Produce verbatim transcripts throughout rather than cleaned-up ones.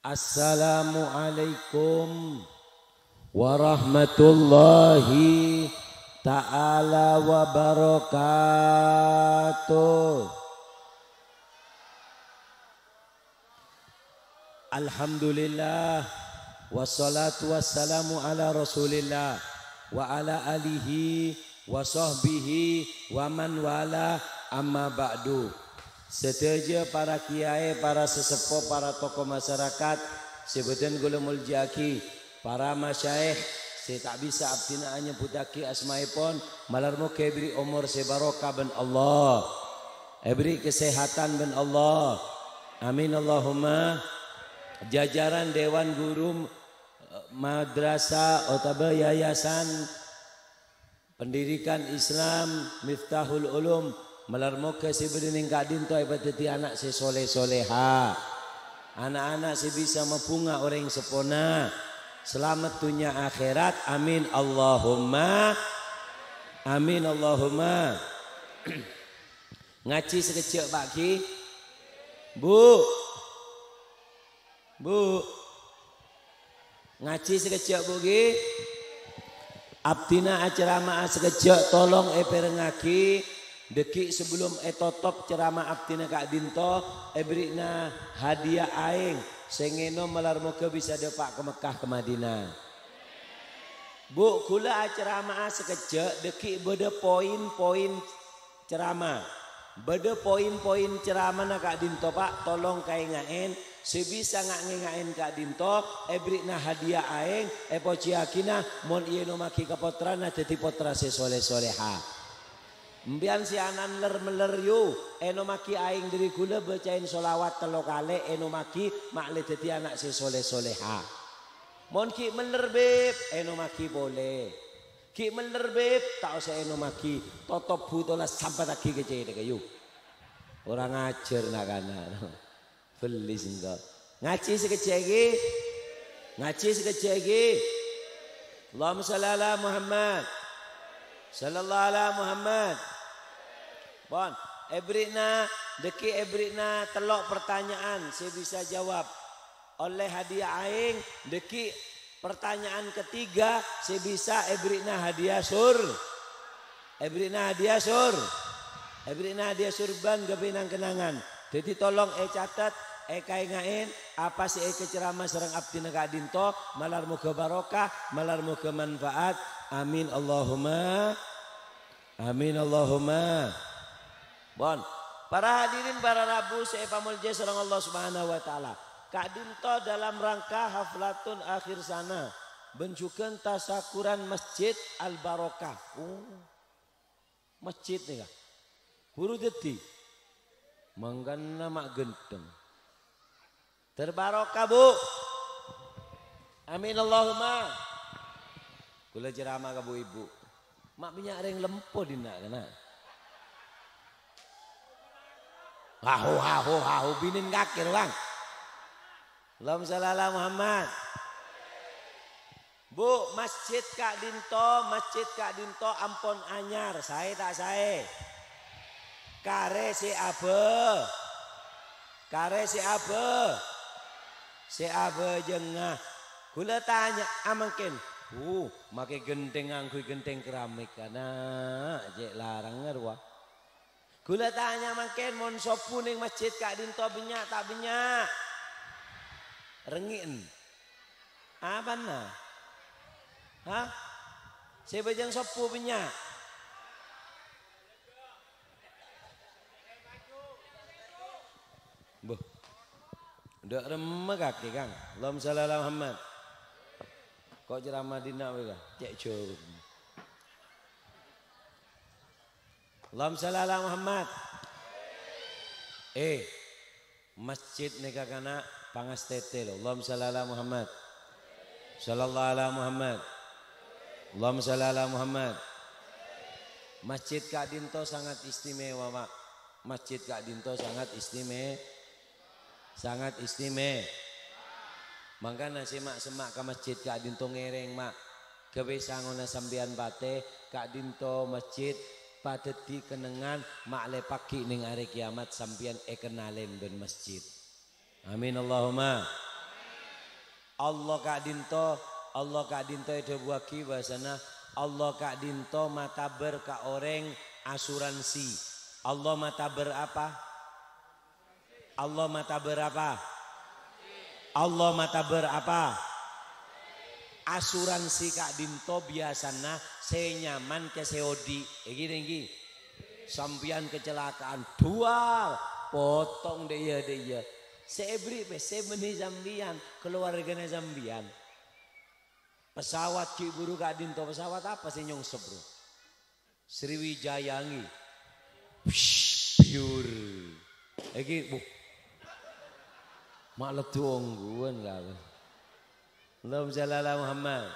Assalamualaikum warahmatullahi ta'ala wabarakatuh. Alhamdulillah, wassalatu wassalamu ala Rasulillah wa ala alihi wa sahbihi wa man wala, amma ba'du. Sadhâjâ para kiyaè, para saseppo, para tokoh masyarakat sè bhâdhân kaulâ molja'aghi, para masyaikh sè ta' bisa abdhina anyebbuttaghi asmaèpon, malar moghâ èberri' omor sè barokah bân Allah, èberri' kasèhadhân bân Allah. Amin Allahumma. Jajaran Dewan Guru Madrasah otabâ Yayasan Pendidikan Islam Miftahul Ulum, malar moghâ sè bâdâ neng ka'dinto èpadhâddhi ana' sè soleh-soleha, ana'-ana' sè bisa mabhunga orèng seppona, salamet dhunnya akhèrat. Amin Allahumma. Amin Allahumma. Ngajhi sakejjhâ', Pak, ghi? Bu'. Bu'. Ngajhi sakejjhâ', Bu', ghi? Abdhina acerama'a sakejjhâ', tolong èpèrengngaghi. Dâgghi' sabellunna ètotop cerama abdhina ka'dinto, èberri'na hadiah aèng sè ngènom, malar moghâ bisa dâpa' ka Mekkah, ka Madinah. Bu', kaulâ acerama'a sakejjhâ', dâgghi' bâdâ poin-poin cerama. Bâdâ poin-poin ceramana ka'dinto, Pak, tolong kaènga'è, sè bisa nga'-ngènga'è ka'dinto, èberri'na hadiah aèng, èpojiyâghina, mon ènomaghi ka pottrana dhâddhi pottra sè soleh-soleha. Empèyan sè anan ler-meller, yu, ènomaghi aèng dâri kaulâ, bâcaè sholawat tello kalè, ènomaghi, ma'lè dhâddhi ana' sè soleh-soleha. Mon ghi' meller, Bib, ènomaghi polè. Ghi' meller, Bib, ta' osa ènomaghi. Totop butola sampèttaghi ka cèthèka, yu. Kurang ajar na'-kana'. Bellis engko'. Ngajhi sakejjhâ' ghi. Ngajhi sakejjhâ' ghi. Allahumma shalli ala Muhammad. Sallallahu ala Muhammad. Pon, èberri'na, dâgghi' èberri'na tello' pertanyaan sè bisa jawab. Ollè hadiah aèng, dâgghi' pertanyaan ketiga sè bisa èberri'na hadiah sur-, èberri'na hadiah sur-, èberri'na hadiah surban ghâbây nang-kennangan. Dhâddhi tolong ècatet, èkaènga'è apa sè èkacerama sareng abdhina ka'dinto, malar moghâ barokah, malar moghâ manfaat. Amin Allahumma. Amin Allahumma. Pon, para hadirin, para rabu sè èpamoljâ sareng Allah Subhanahu wa Ta'ala. Ka'dinto dalam rangka haflatun akhir sana bân jhughân tasakuran Masjid Al-Barokah. Oh, masjid nèka. Buru dhâddhi. Mangkana ma' ghântheng. Terbarokah, Bu. Amin Allahumma. Kaulâ cerama ka bu-ibu. Ma' bânnya' rèng lempo dinna' kana. Hahu, hahu, hahu, binin kakè, Bang. Allahumma shalli ala Muhammad. Bu, masjid ka'dinto, masjid ka'dinto ampon anyar, saè ta' saè? Karè sè abâ-, karè sè abâ-, sè abhâjângnga. Kaulâ tanya'a mangkèn, "Bu, makè ghântheng ngangghuy ghântheng keramik, kana', cè' larangnga rowa?" Kaulâ tanya mangkèn, mon sobbhu neng masjid ka'dinto bânnya' ta' bânnya'? Rengngè'en. Apana? Hah? Sè bhâjâng sobbhu bânnya'? Bâh. Ndak remma kakè, Kang. Allahumma shalli ala Muhammad. Kok ceramah dinna' wè, Kang? Cè' jhâu. Allahumma shalli ala Muhammad. Eh, masjid nèka kana' pangastètè, lo. Allahumma shalli ala Muhammad. Sallallahu ala Muhammad. Allahumma shalli ala Muhammad. Masjid ka'dinto sangat istimewa, Pak. Masjid ka'dinto sangat istime-, sangat istime-, Mangkana sè ma'-, semma' ka masjid ka'dinto ngèrèng, ma'. Ghâbây sangona sampèyan patè, ka'dinto masjid padhâddhi kennengngan, ma' lè paghi' neng arè kiyamat sampèyan èkennalè bân masjid. Amin Allahumma. Allah ka'dhinto, Allah ka'dhinto èdhâbuwâghi bhâsana, Allah ka'dhinto matabâr ka orèng asuransi. Allah matabâr apa? Allah matabâr apa? Allah matabâr apa? Asuransi ka'dhinto biyasana sè nyaman ka sè odi'. Èngghi, èngghi. Sampèyan kacelakaan, duwal, potong dâ' iyâ, dâ' iyâ. Sè èberri' pèssè bânnè sampèyan, kalowarghâna sampèyan. Pesawat ghi' buru ka'dhinto, pesawat apa sè nyongsep, Bro? Sriwijaya, èngghi. Psh, biur. Èngghi, bu. Ma' leddhu ongghuwân, kala. Allahumma shalli ala Muhammad.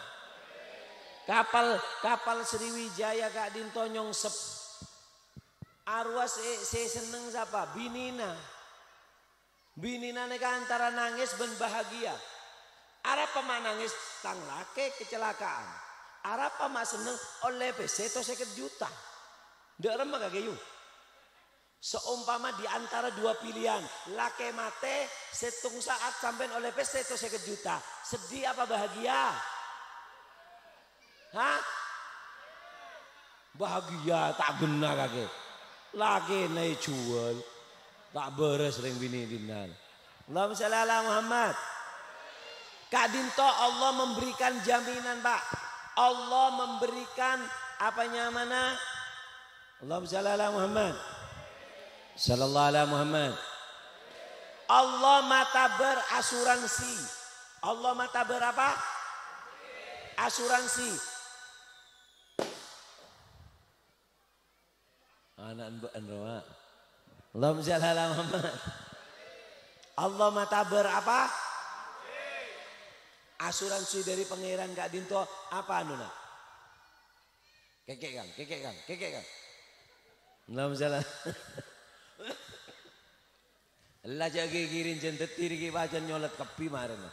Kapal, kapal Sriwijaya ka'dhinto nyongsep. Arowa sè, sè senneng sapa? Binèna. Binèna nèka antara nangès bân bahagia. Arapa ma' nangès? Tang lakè kacelakaan. Arapa ma' senneng? Ollè pèssè sèttong sèket juta. Dâ' remma kakè, yu? Saompama di antara dua pilihan, lakè matè, sèttong sa'at sampèyan ollè pèssè sèttong sèket juta. Seddhi apa bahagia? Hah? Bahagia, ta' ghenna kakè. Lakèna èjhuwâl. Ta' bârâs rèng binè' dinna'. Allahumma shalli ala Muhammad. Ka'dhinto Allah memberikan jaminan, Pak. Allah memberikan apa nyamana? Allahumma shalli ala Muhammad. Shallallahu ala Muhammad. Allah matabâr asuransi. Allah matabâr apa? Asuransi. Ana' bâ'en rowa. Allahumma shalli ala Muhammad. Allah matabâr apa? Asuransi dâri Pangèran ka'dhinto apa anuna? Kèkè', Kang, kèkè', Kang, kèkè', Kang. Allahumma shalli. Ella jhâ' ghighiri jân dhâddhi rèki pajhân nyolèt kabbhi marèna.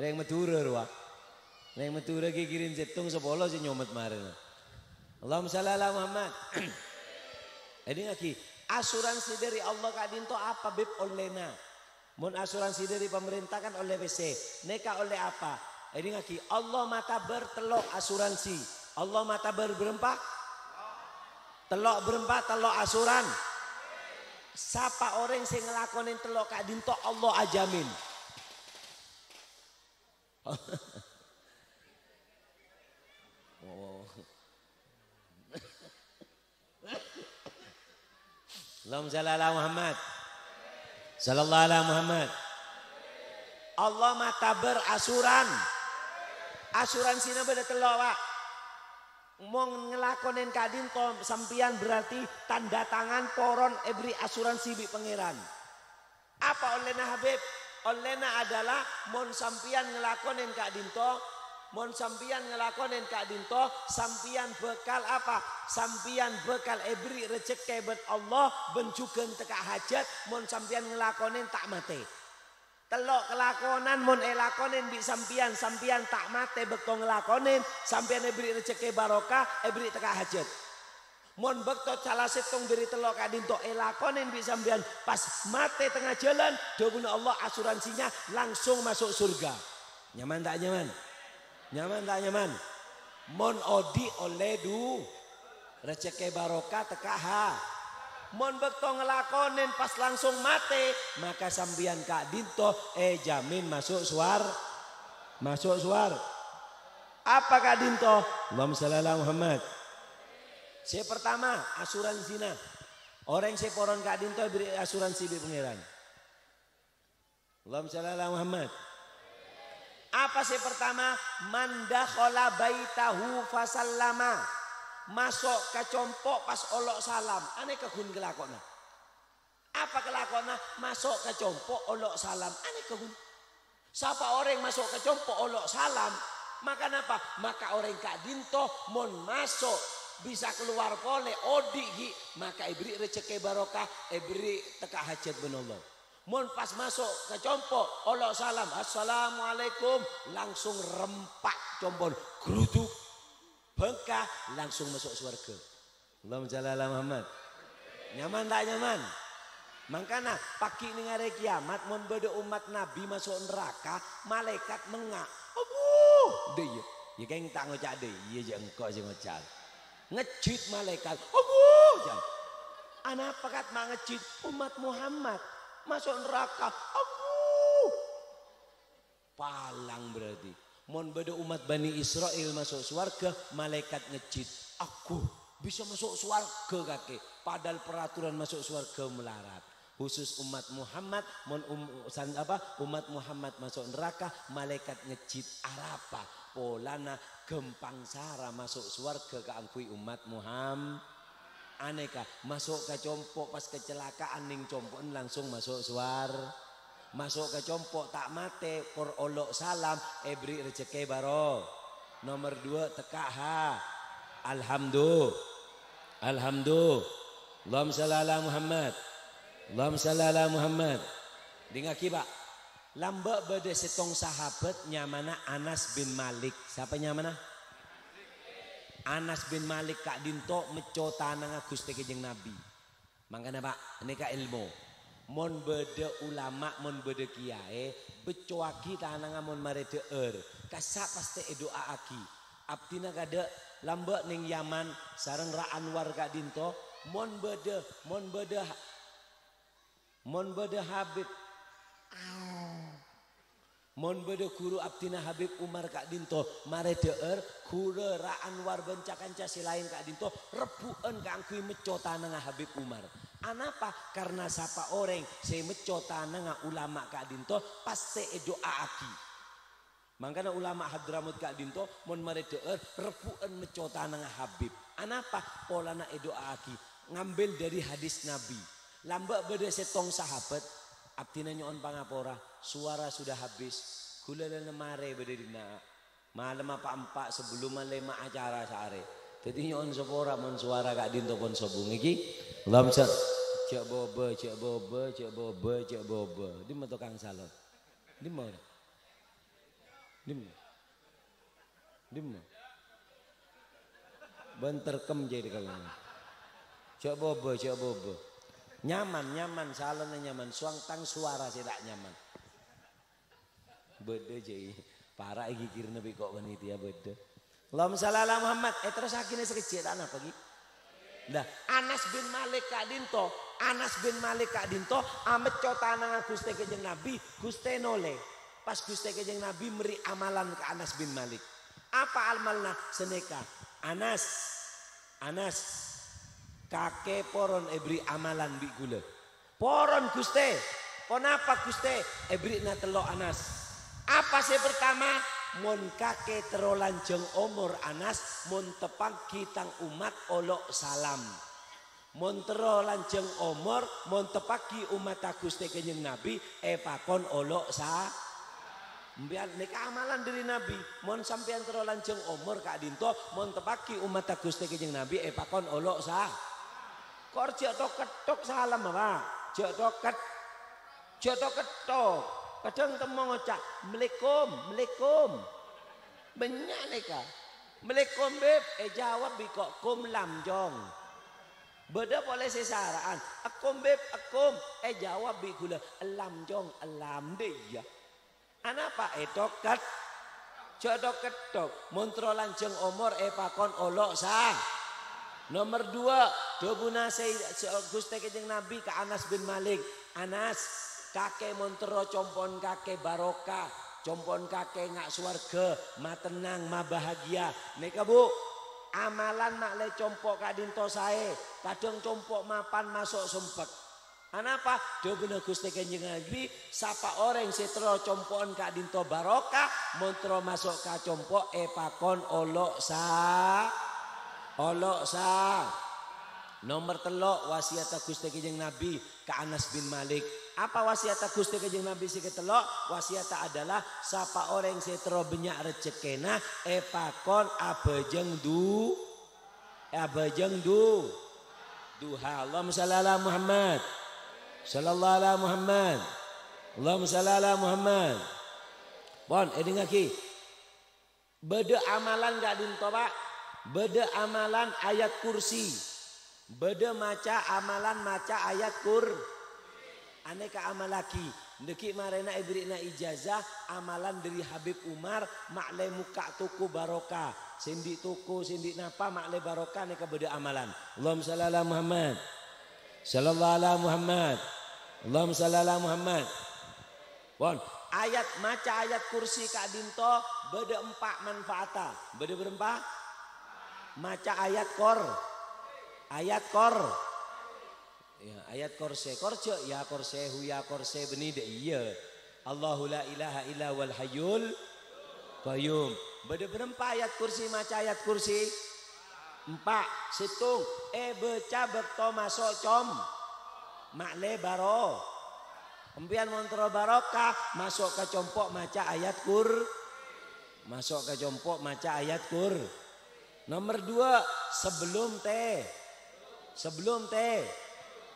Rèng Madhurâ rowa. Rèng Madhurâ ghighiri sèttong sapolo sè nyomet marèna. Allahumma shalli ala Muhammad. Èdingngaghi, asuransi dâri Allah ka'dhinto apa, Bib, ollèna? Mon asuransi dâri pamarènta kan ollè pèssè. Nèka ollè apa? Èdingngaghi, Allah matabâr tello' asuransi. Allah matabâr bârâmpa? Tello' bârâmpa, tello' asuran. Sapa orèng sè ngalakonè tello' ka'dhinto Allah ajamin. Oh. Allahumma shalli ala Muhammad. Shallallahu ala Muhammad. Allah matabâr asuran. Asuransina bâdâ tello', Pak. Mon ngalakonè ka'dhinto sampèyan berarti tanda tangan poron èberri' asuransi bi' Pangèran. Apa ollèna, Habib? Ollèna adalah mon sampèyan ngalakonè ka'dhinto, mon sampèyan ngalakonè ka'dhinto, sampèyan bhâkal apa? Sampèyan bhâkal èberri' rejhekkè bân Allah bân jhughân tekka' hajhât mon sampèyan ngalakonè ta' matè. Tello' kalakonan mon èlakonè bi' sampèyan, sampèyan ta' matè bâkto ngalakonè, sampèyan èberri' rejhekkè barokah, èberri' tekka' hajhât. Mon bâkto sala sèttong dâri tello' ka'dhinto èlakonè bi' sampèyan, pas matè tengnga jhâlân, dhâbuna Allah, asuransinya langsung maso' surga. Nyaman ta' nyaman? Nyaman ta' nyaman? Mon odi' ollè du-, rejhekkè barokah tekka' ha. Mon bâkto ngalakonè pas langsung matè, maka sampèyan ka'dhinto èjamin maso' suwar-, maso' suwar-, Apa ka'dhinto? Allahumma shalli ala Muhammad. Sè pertama, asuransina. Orèng sè poron ka'dhinto èberri' asuransi bi' Pangèran. Allahumma shalli ala Muhammad. Apa sè pertama? "Man dakhala baitahu fasallama." Maso' ka compo' pas olo' salam. Anèka ghun kalakowanna. Apa kalakowanna? Maso' ka compo' olo' salam. Anèka ghun. Sapa orèng maso' ka compo' olo' salam, maka napa? Maka orèng ka'dhinto mon maso' bisa kalowar polè odi' ghi', maka èberri' rejhekkè barokah, èberri' tekka' hajhât bân Allah. Mon pas maso' ka compo' olo' salam, "Assalamualaikum," langsung rempa' compo'na, gruduk, bângka, langsung maso' sowarghâ. Allahumma shalli ala Muhammad. Nyaman ta' nyaman? Mangkana, paggi' neng arè kiyamat, mon bâdâ ommat Nabbhi maso' naraka, malaèkat mengnga'. "Abu!" Dâ' iyâ. Yâ, kèng ta' ngoca' dâ' iyâ, jâ' engko' sè ngoca'. Ngejjhit malaèkat. "Abu!" Jâ. "Anapa, Kat, ma' ngejjhit?" "Ommat Muhammad maso' naraka." "Abu!" Palang berarti. Mon bâdâ ommat Bani Isra'il maso' sowarghâ, malaèkat ngejjhit. "Agu, bisa maso' sowarghâ, kakè. Padahal peraturan maso' sowarghâ malarat." Khusus ommat Muhammad, mon um-, san-, apa, ommat Muhammad maso' naraka, malaèkat ngejjhit. Arapa? Polana ghâmpang sara maso' sowarghâ kaangghuy ommat Muhammad. Anèka, maso' ka compo' pas kacelakaan neng compo'na langsung maso' sowar-, maso' ka compo' ta' matè, por olo' salam, èberri' rejekkè baro. Nomer duwâ', tekka' ha. Alhamdu-, Alhamdu-, Allahumma shalli ala Muhammad. Allahumma shalli ala Muhammad. Dingngaghi, Pak. Lambâ' bâdâ sèttong sahabat nyamana Anas bin Malik. Sapa nyamana? Anas bin Malik ka'dinto mècco tanangnga Ghustè Kanjeng Nabbhi. Mangkana, Pak, nèka èlmo. Mon bâdâ ulama, mon bâdâ kiyaè, beccowaghi tanangnga mon marè dhâ'âr. Kassa' pastè èdu'aaghi. Abdhina kadâ' lambâ' neng Yaman sareng Ra Anwar ka'dinto, mon bâdâ, mon bâdâ ha-, mon bâdâ Habib, mon bâdâ ghuru abdhina Habib Umar ka'dinto marè dhâ'âr, ghurâ Ra Anwar bân ca-kanca sè laèn ka'dinto rebbhu'ân kaangghuy mècco tanangnga Habib Umar. Anapa? Karna sapa orèng sè mècco tanangnga ulama ka'dinto pastè èdu'aaghi. Mangkana ulama Hadramut ka'dinto mon marè dhâ'âr rebbhu'ân mècco tanangnga Habib. Anapa? Polana èdu'aaghi, ngambil dâri hadis Nabbhi. Lambâ' bâdâ sèttong sahabat, abdhina nyo'on pangapora, sowara sudah habis, ghulâ la marè bâdâ dhinna'. Malemma pa'-empa' sabellunna lèma' acara saarè. Dâddhi nyo'on sapora mon sowara ka'dinto pon sobung iki. Allahumma sha-, jâ' bâbâ, jâ' bâbâ, jâ' bâbâ, jâ' bâbâ. Dimma tokang salon? Dimma? Dimma? Dimma? Bân terkem jadi kalau. Jâ' bâbâ, jâ' bâbâ. Nyaman, nyaman, salonna nyaman. Sowang tang sowara sè ta' nyaman. Bâdâ, jâi. Para' ègigirna bi' ko' panitia bâdâ. Allahumma shalli ala Muhammad. Eh, terrossaghi nè sakejjhâ', ta' napa, ghi? Lah, Anas bin Malik ka'dinto, Anas bin Malik ka'dinto amècco tanangnga Ghustè Kanjeng Nabbhi, Ghustè nolè. Pas Ghustè Kanjeng Nabbhi mèrri amalan ka Anas bin Malik. Apa amalna? Sanèka, "Anas, Anas, kakè poron èbèrri amalan bi' ghulâ." "Poron, Ghustè." "Ponapa, Ghustè?" "Èbèrri'na tello', Anas. Apa sè partama? Mon kakè terro lanjhâng omor, Anas, mon teppa'aghi tang ommat olo' salam. Mon terro lanjhâng omor, mon teppa'aghi ommatta Ghustè Kanjeng Nabbhi, èpakon olo' sa-" Sampèyan, nèka amalan dâri Nabbhi. Mon sampèyan terro lanjhâng omor ka'dinto, mon teppa'aghi ommatta Ghustè Kanjeng Nabbhi èpakon olo' sa-, kor jâ' tok-kettok salamma, Pak. Jâ' tok-ket-, jâ' tok-kettok. Kadhâng temmo ngoca', "Malaikum, malaikum." Bânnya' nèka. "Malaikum, Bib." Èjâwâb bi' ko', "Kum, lam, Cong." Bâdâ polè sè sara'an, "Èkum, Bib, èkum." Èjâwâb bi' ghulâ, "Ellam, Cong, ellam." Dâ' iyâ. Anapa ètok-ket-, jâ' tok-kettok? Mon terro lanjhâng omor èpakon olo' sa-. Nomer duwâ', dhâbuna Sayyid-, Ghustè Kanjeng Nabbhi ka Anas bin Malik, "Anas, kakè mon terro compo'en kakè barokah, compo'en kakè nga' sowarghâ, matennang, mabahagia." Nèka, Bu, amalan ma' lè compo' ka'dinto saè, kadhâng compo' mapan maso' sempek. Anapa? Dhâbuna Ghustè Kanjeng Nabbhi, "Sapa orèng sè terro compo'en ka'dinto barokah, mon terro maso' ka compo' èpakon olo' sa-, olo' sa-." Nomer tello', wasiyatta Ghustè Kanjeng Nabbhi ka Anas bin Malik. Apa wasiyatta Ghustè Kanjeng Nabbhi sè katello'? Wasiyatta adalah, sapa orèng sè terro bânnya' rejekkèna èpakon abhâjâng du-, Abhâjâng du-, duha. Allahumma shalli ala Muhammad. Sallallahu ala Muhammad. Allahumma shalli ala Muhammad. Pon, èdingngaghi. Bâdâ amalan ka'dinto, Pak. Bâdâ amalan ayat kursi. Bâdâ maca amalan maca ayat kur-, Anèka amallaghi, dhâggi' marèna èbèrri'na ijazah, amalan dhâri Habib Umar, ma'lè mokka' toko barokah. Sè andi' toko, sè andi' napa, ma'lè barokah, nèka bâdâ amalan. Allahumma shalli ala Muhammad. Shallallahu ala Muhammad. Allahumma shalli ala Muhammad. Pon, ayat, maca ayat kursi ka'dinto bâdâ empa' manfaatta. Bâdâ bârâmpa? Maca ayat kor-, ayat kor-, Ya, ayat korse. Korja, ya korsehu, ya korse bânnè dâ' iyâ. Allahu la ilaha illa huwal hayyul qayyum. Bâdâ bârâmpa ayat kursi, maca ayat kursi? Empa'. Sèttong, èbâca bâkto maso' com-, ma'lè baro-, Empèyan mon terro barokah, maso' ka compo' maca ayat kur-, maso' ka compo' maca ayat kur-, Nomer dua, sebelum te-, sebelum te-,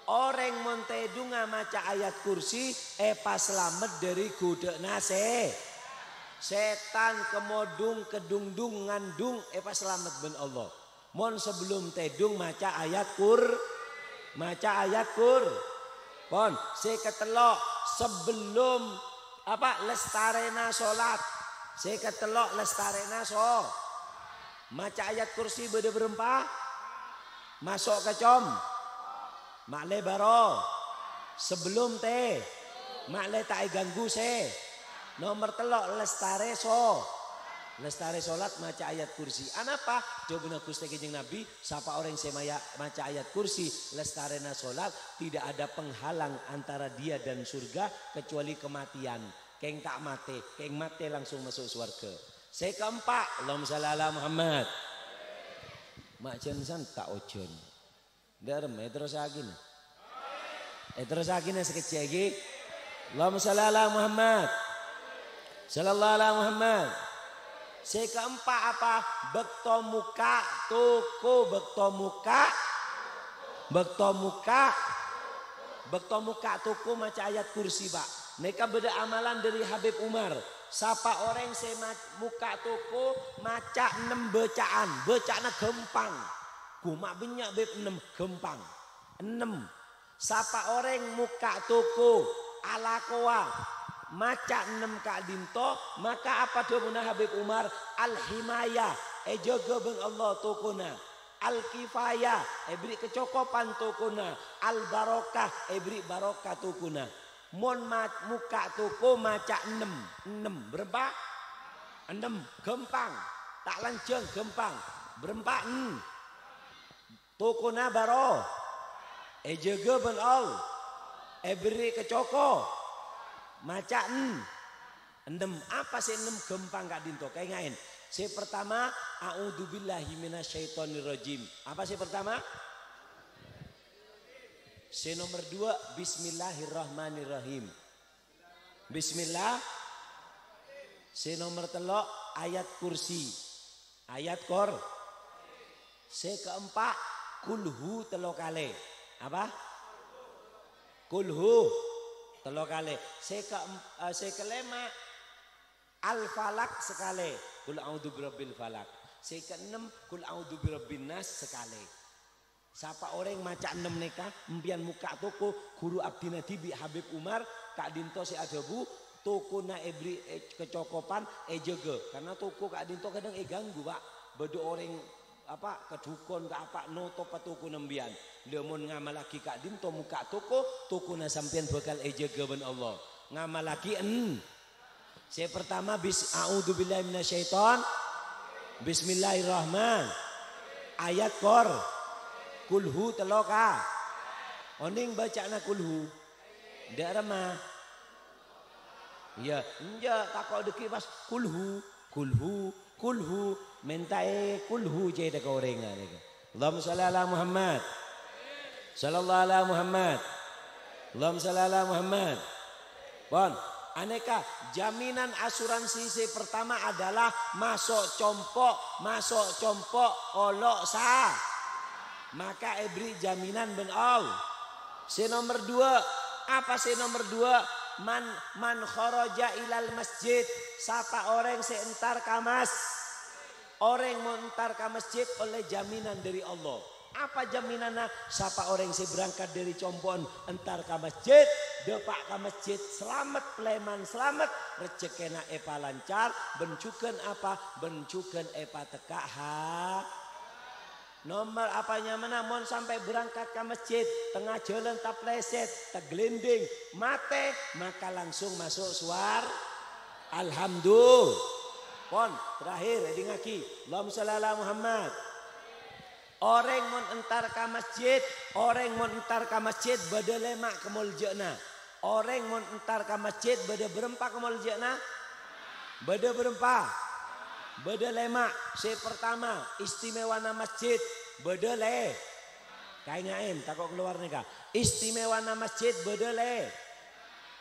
orèng mon tèdungnga maca ayat kursi, èpasalamet dhâri ghudhâ'na sè-, sètan, kemodung, kedungdung, ngandung, èpasalamet bân Allah. Mon sebelum tèdung maca ayat kur-, maca ayat kur-, pon, sè katello', sebelum apa, lestarèna solat. Sè katello', lestarèna so-, maca ayat kursi bâdâ bârâmpa? Maso' ka com-, ma'lè baro-, sebelum te-, ma'lè ta' èganggu sè-, nomer tello', lestarè so-, lestarè solat maca ayat kursi. Anapa? Dhâbuna Ghustè Kanjeng Nabi, sapa orèng sè maya-, maca ayat kursi, lestarèna solat, tidak ada penghalang antara dia dan surga kecuali kematian. Kèng ta' matè, kèng matè langsung maso' sowarga. Sè kaempa', Allahumma shalli ala Muhammad. Ma' jhân santa' ojhân. Dârem, èterrossaghi, na. Èterrossaghi, na, sakejjhâ' ghi. Allahumma shalli ala Muhammad. Shallallahu ala Muhammad. Sè kaempa' apa? Bâkto mokka' toko, bâkto mokka', bâkto mokka', bâkto mokka' toko maca ayat kursi, Pa'. Nèka bâdâ amalan dhâri Habib Umar. Sapa orèng sè ma-, mokka' toko maca ennem bâcaan, bâcaanna ghâmpang. Ghun ma' bânnya', Bib, ennem, ghâmpang. Ennem. Sapa orèng mokka' toko, alakowa, maca ennem ka'dinto, maka apa dhâbuna Habib Umar? Al-himayah, èjâgâ bân Allah tokona. Al-kifayah, èbèrri' kacokopan tokona. Al-barokah, èbèrri' barokah tokona. Mon ma-, mokka' toko maca ennem, ennem, bârâmpa? Ennem, ghâmpang. Ta' lanjhâng, ghâmpang. Bârâmpa, en-, Tokona bâro-, èjâgâ bân Allah, èbèrri' kacoko, maca en-, ennem. Apa sè ennem ghâmpang ka'dinto? Kaènga'è. Sè partama, "A'udzubillahi minasyaitonirrajim." Apa sè partama? Sè nomer dua, "Bismillahirrahmanirrahim." Bismillah. Sè nomer tello', ayat kursi. Ayat kor-, sè kaempa', kulhu tello kalè. Apa? Kulhu tello kalè. Sè kaem-, eh, sè kalèma', Al-Falaq sakalè. Qul a'udzu birabbil falaq. Sè kaennem, Qul a'udzu birabbin nas sakalè. Sapa orèng maca ennem nèka, empèyan mokka' toko, ghuru abdhina dhibi' Habib Umar, ka'dinto sè adhâbu, tokona èbèrri', è, kacokopan, èjâgâ. Karna toko ka'dinto kadhâng èganggu, Pa'. Bâdâ orèng, apa, ka dhukon, ka apa, notopa tokona empèyan. Lha, mon ngamallaghi ka'dinto mokka' toko, tokona sampèyan bhâkal èjâgâ bân Allah. Ngamallaghi en-, Sè partama, bis-, a'udzubillahi minasyaiton. Bismillahirrahman. Ayat kor-, kulhu tello ka-, Onèng bâca'na kulhu? Dâ' remma? Iyâ, enjâ', tako' dhâggi' pas kulhu, kulhu, kulhu. Mèntaè kulhu cè' dhâ' ka orèngnga nèka. Allahumma shalli ala Muhammad. Shallallahu ala Muhammad. Allahumma shalli ala Muhammad. Pon, anèka, jaminan asuransi sè partama adalah maso' compo', maso' compo' olo' sa-, maka èbèrri' jaminan bân Allah. Sè nomer dua, apa sè nomer dua? Man, man kharaja ilal masjid, sapa orèng sè entar ka mas-, Orèng mon entar ka masjid ollè jaminan dhâri Allah. Apa jaminanna? Sapa orèng sè berangkat dhâri compo'en entar ka masjid, dâpa' ka masjid, salamet, palèman salamet, rejhekkèna èpalancar, bân jhughân apa? Bân jhughân èpatekka' ha-, Nomer apa nyamana? Mon sampè' berangkat ka masjid, tengnga jhâlân taplèsèt, taglinding, matè, maka langsung maso' suwar-, Alhamdulillah. Pon, terakhir, èdingngaghi. Allahumma shalli ala Muhammad. Orèng mon entar ka masjid, orèng mon entar ka masjid bâdâ lèma' kamoljâ'ânna. Orèng mon entar ka masjid bâdâ bârâmpa kamoljâ'ânna? Bâdâ bârâmpa? Bâdâ lèma'. Sè partama, istimewana masjid. Bâdâ lè-, Kaènga'è, tako' kalowar nèka. Istimewana masjid bâdâ lè-,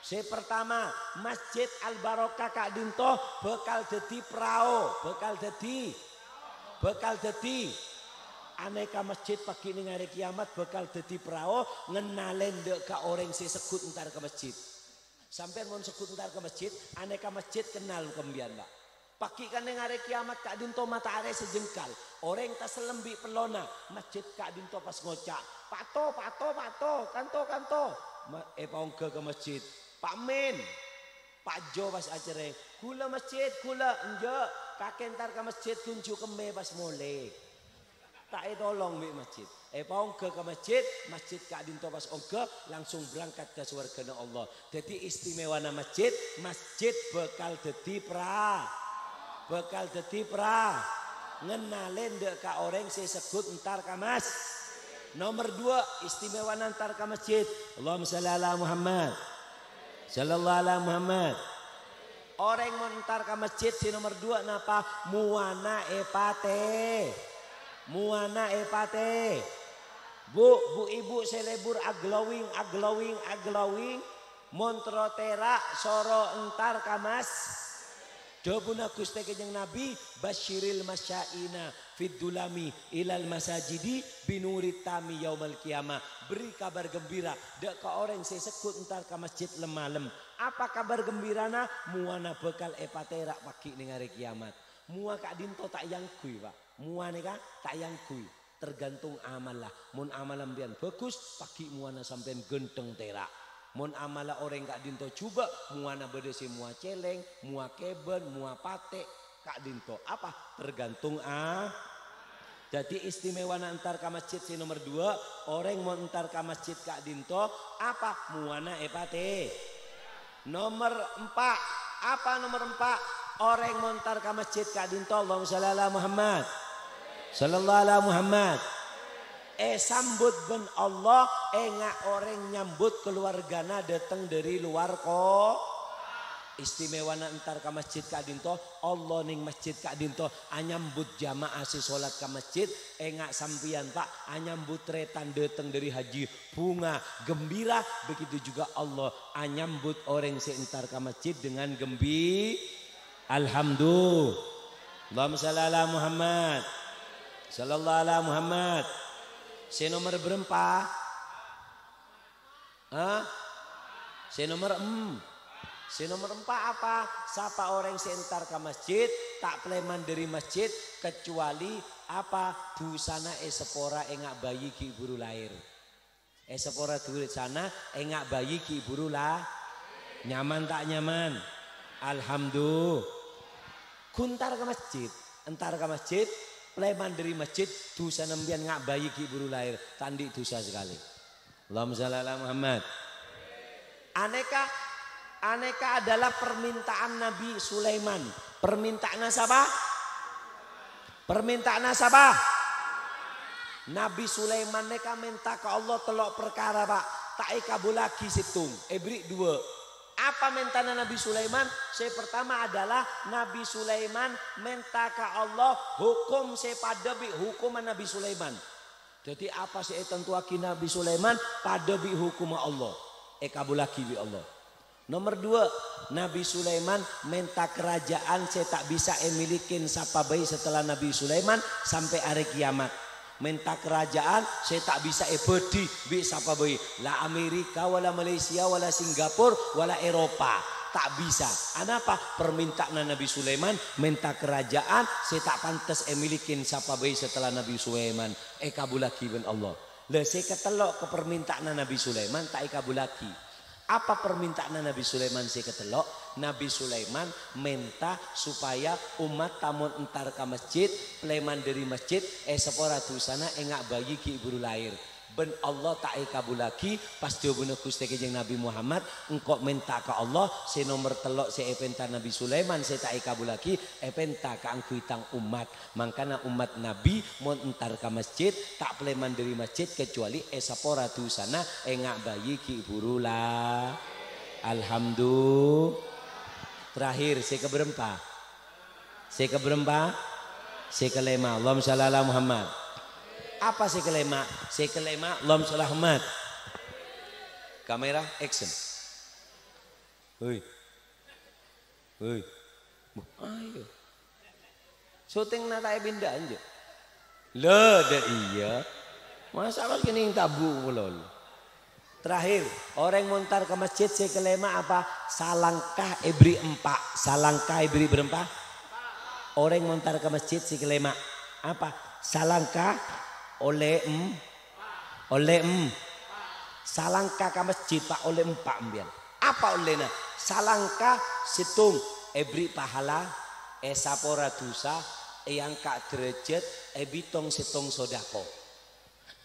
Sè partama, Masjid Al-Barokah ka'dinto bhâkal dhâddhi parao, bhâkal dhâddhi, bhâkal dhâddhi. Anèka masjid pagghi' neng arè kiyamat bhâkal dhâddhi parao, ngennalè dâ' ka orèng sè segghut entar ka masjid. Sampèyan mon segghut entar ka masjid, anèka masjid kennal ka sampèyan, Pak. Pagghi' ka neng arè kiyamat ka'dinto mata'arè sajengkal. Orèng tasellem bi' pellona, masjid ka'dinto pas ngoca', "Pato, pato, pato, kanto, kanto." Ma-, èpaongghâ ka masjid. "Pak Min." Pak Jo pas acerrèng, "Ghulâ masjid, ghulâ." "Enjâ', kakè entar ka masjid, ghun jhu kemmè pas molè." Ta' ètolong bi' masjid. Èpaongghâ ka masjid, masjid ka'dinto pas ongghâ, langsung berangkat ka sowarghâna Allah. Dhâddhi istimewana masjid, masjid bhâkal dhâddhi pra-, bhâkal dhâddhi pra-, ngennalè dâ' ka orèng sè segghut entar ka mas-, Nomer dua, istimewana entar ka masjid. Allahumma shalli ala Muhammad. Sallallahu ala Muhammad. Orèng mon entar ka masjid sè nomer dua napa? Mowana èpatè-, mowana èpatè-. Bu, bu-ibu sè lebur aglowing, aglowing, aglowing, mon terro tèra' soro entar ka mas-, Dhâbuna Ghustè Kanjeng Nabi, "Basyiril masyaina fid dulami ilal masajidi binurit tami yaumal qiyamah." Beri kabar gembira dâ' ka orèng sè segghut entar ka masjid lem-malem. Apa kabar gembirana? Mowana bhâkal èpatèra' pagghi' neng arè kiyamat. Mowa ka'dinto ta' èangghuy, Pak. Mowa nèka ta' èangghuy. Tergantung amalla. Mon amalla sampèyan bhâghus, pagghi' mowana sampèyan ghântheng tèra'. Mon amalla orèng ka'dinto jhubâ', mowana bâdâ sè mowa cèlèng, mowa kèbân, mowa patè', ka'dinto. Apa? Tergantung a-, Dhâddhi istimewana entar ka masjid sè nomer dua, orèng mon entar ka masjid ka'dinto, apa? Mowana èpatè-, Nomer empa'. Apa nomer empa'? Orèng mon entar ka masjid ka'dinto, Allahumma shalli ala Muhammad. Sallallahu ala Muhammad. Èsambut bân Allah, enga' orèng nyambut kalowarghâna dâteng dhâri lowar ko-, Istimewana entar ka masjid ka'dinto, Allah neng masjid ka'dinto anyambut jamaah sè sholat ka masjid, enga' sampèyan, Pak, anyambut tarètan dâteng dhâri haji. Bunga gembira, begitu juga Allah anyambut orèng sè entar ka masjid dengan gembi-, Alhamdulillah. Allahumma shalli ala Muhammad. Sallallahu ala Muhammad. Sè nomer bârâmpa? Hah? Sè nomer em-, sè nomer empa' apa? Sapa orèng sè entar ka masjid, ta' palèman dhâri masjid, kecuali apa? Dhusana èsapora enga' bayi ghi' buru laèr. Èsapora dhusana, enga' bayi ghi' buru la-, nyaman ta' nyaman? Alhamdulillah. Ghun entar ka masjid, entar ka masjid, palèman dhâri masjid, dhusana sampèyan enga' bayi ghi' buru laèr, ta' andi' dhusa sakalè. Allahumma shalli ala Muhammad. Anèka, anèka adalah permintaan Nabi Sulaiman. Permintaanna sapa? Permintaanna sapa? Nabi Sulaiman nèka mènta ka Allah tello' parkara, Pak. Ta' èkabhullaghi sèttong, èberri' duwâ'. Apa mèntana Nabi Sulaiman? Sè partama adalah Nabi Sulaiman mènta ka Allah hokom sè padâ bi' hokomma Nabi Sulaiman. Dhâddhi, apa sè ètantowaghi Nabi Sulaiman padâ bi' hokomma Allah, èkabhullaghi bi' Allah. Nomer duwâ', Nabi Sulaiman mènta karaja'an sè ta' bisa èmiliki sapa bhâi setelah Nabi Sulaiman sampè' arè kiyamat. Mènta karaja'an sè ta' bisa èbâdhi bi' sapa bhâi, la Amerika, wala Malaysia, wala Singapura, wala Eropa. Ta' bisa. Anapa? Permintaanna Nabi Sulaiman menta kerajaan sè ta' pantes èmilikin sapa bhâi setelah Nabi Sulaiman èkabulaghi bân Allah. Lha, sè katello' ka permintaanna Nabi Sulaiman ta' èkabulaghi. Apa permintaanna Nabi Sulaiman sè katello'? Nabi Sulaiman menta supaya ommatta mon entar ka masjid, palèman dhâri masjid, èsapora dusana, enga' bhâi ghi' bhuru laèr. Bân Allah ta' èkabulaghi, pas dhâbuna Ghustè Kanjeng Nabi Muhammad, "Engko' menta ka Allah, sè nomer tello' sè èpenta Nabi Sulaiman sè ta' èkabulaghi, èpenta kaangghuy tang ommat." Mangkana ommat Nabi mon entar ka masjid, ta' palèman dhâri masjid kecuali èsapora dusana, enga' bhâi ghi' bhuru la. Alhamdulillah. Terakhir, sè kabârâmpa. Sè kabârâmpa? Sè kalèma'. Allahumma shalli ala Muhammad. Apa sè kalèma'? Sè kalèma', Allahumma shalli ala Muhammad. Kamera, action. Hei. Hei. Buh, ayo. Syutingna ta' èpinda, anjo. Lho, dâ' iyâ. Masa' kok kènèng tabu' polol? Terakhir, orèng mon entar ka masjid sè kalèma' apa? Salangka èberri' empa'. Salangka èberri' bârâmpa? Orèng mon entar ka masjid sè kalèma' apa? Salangka ollè em-, ollè em-, salangka ka masjid, Pak, ollè empa' sampèyan. Apa ollèna? Salangka sèttong èberri' pahala, èsapora dusa, èangka' dârâjhât, èbitong sèttong sodako.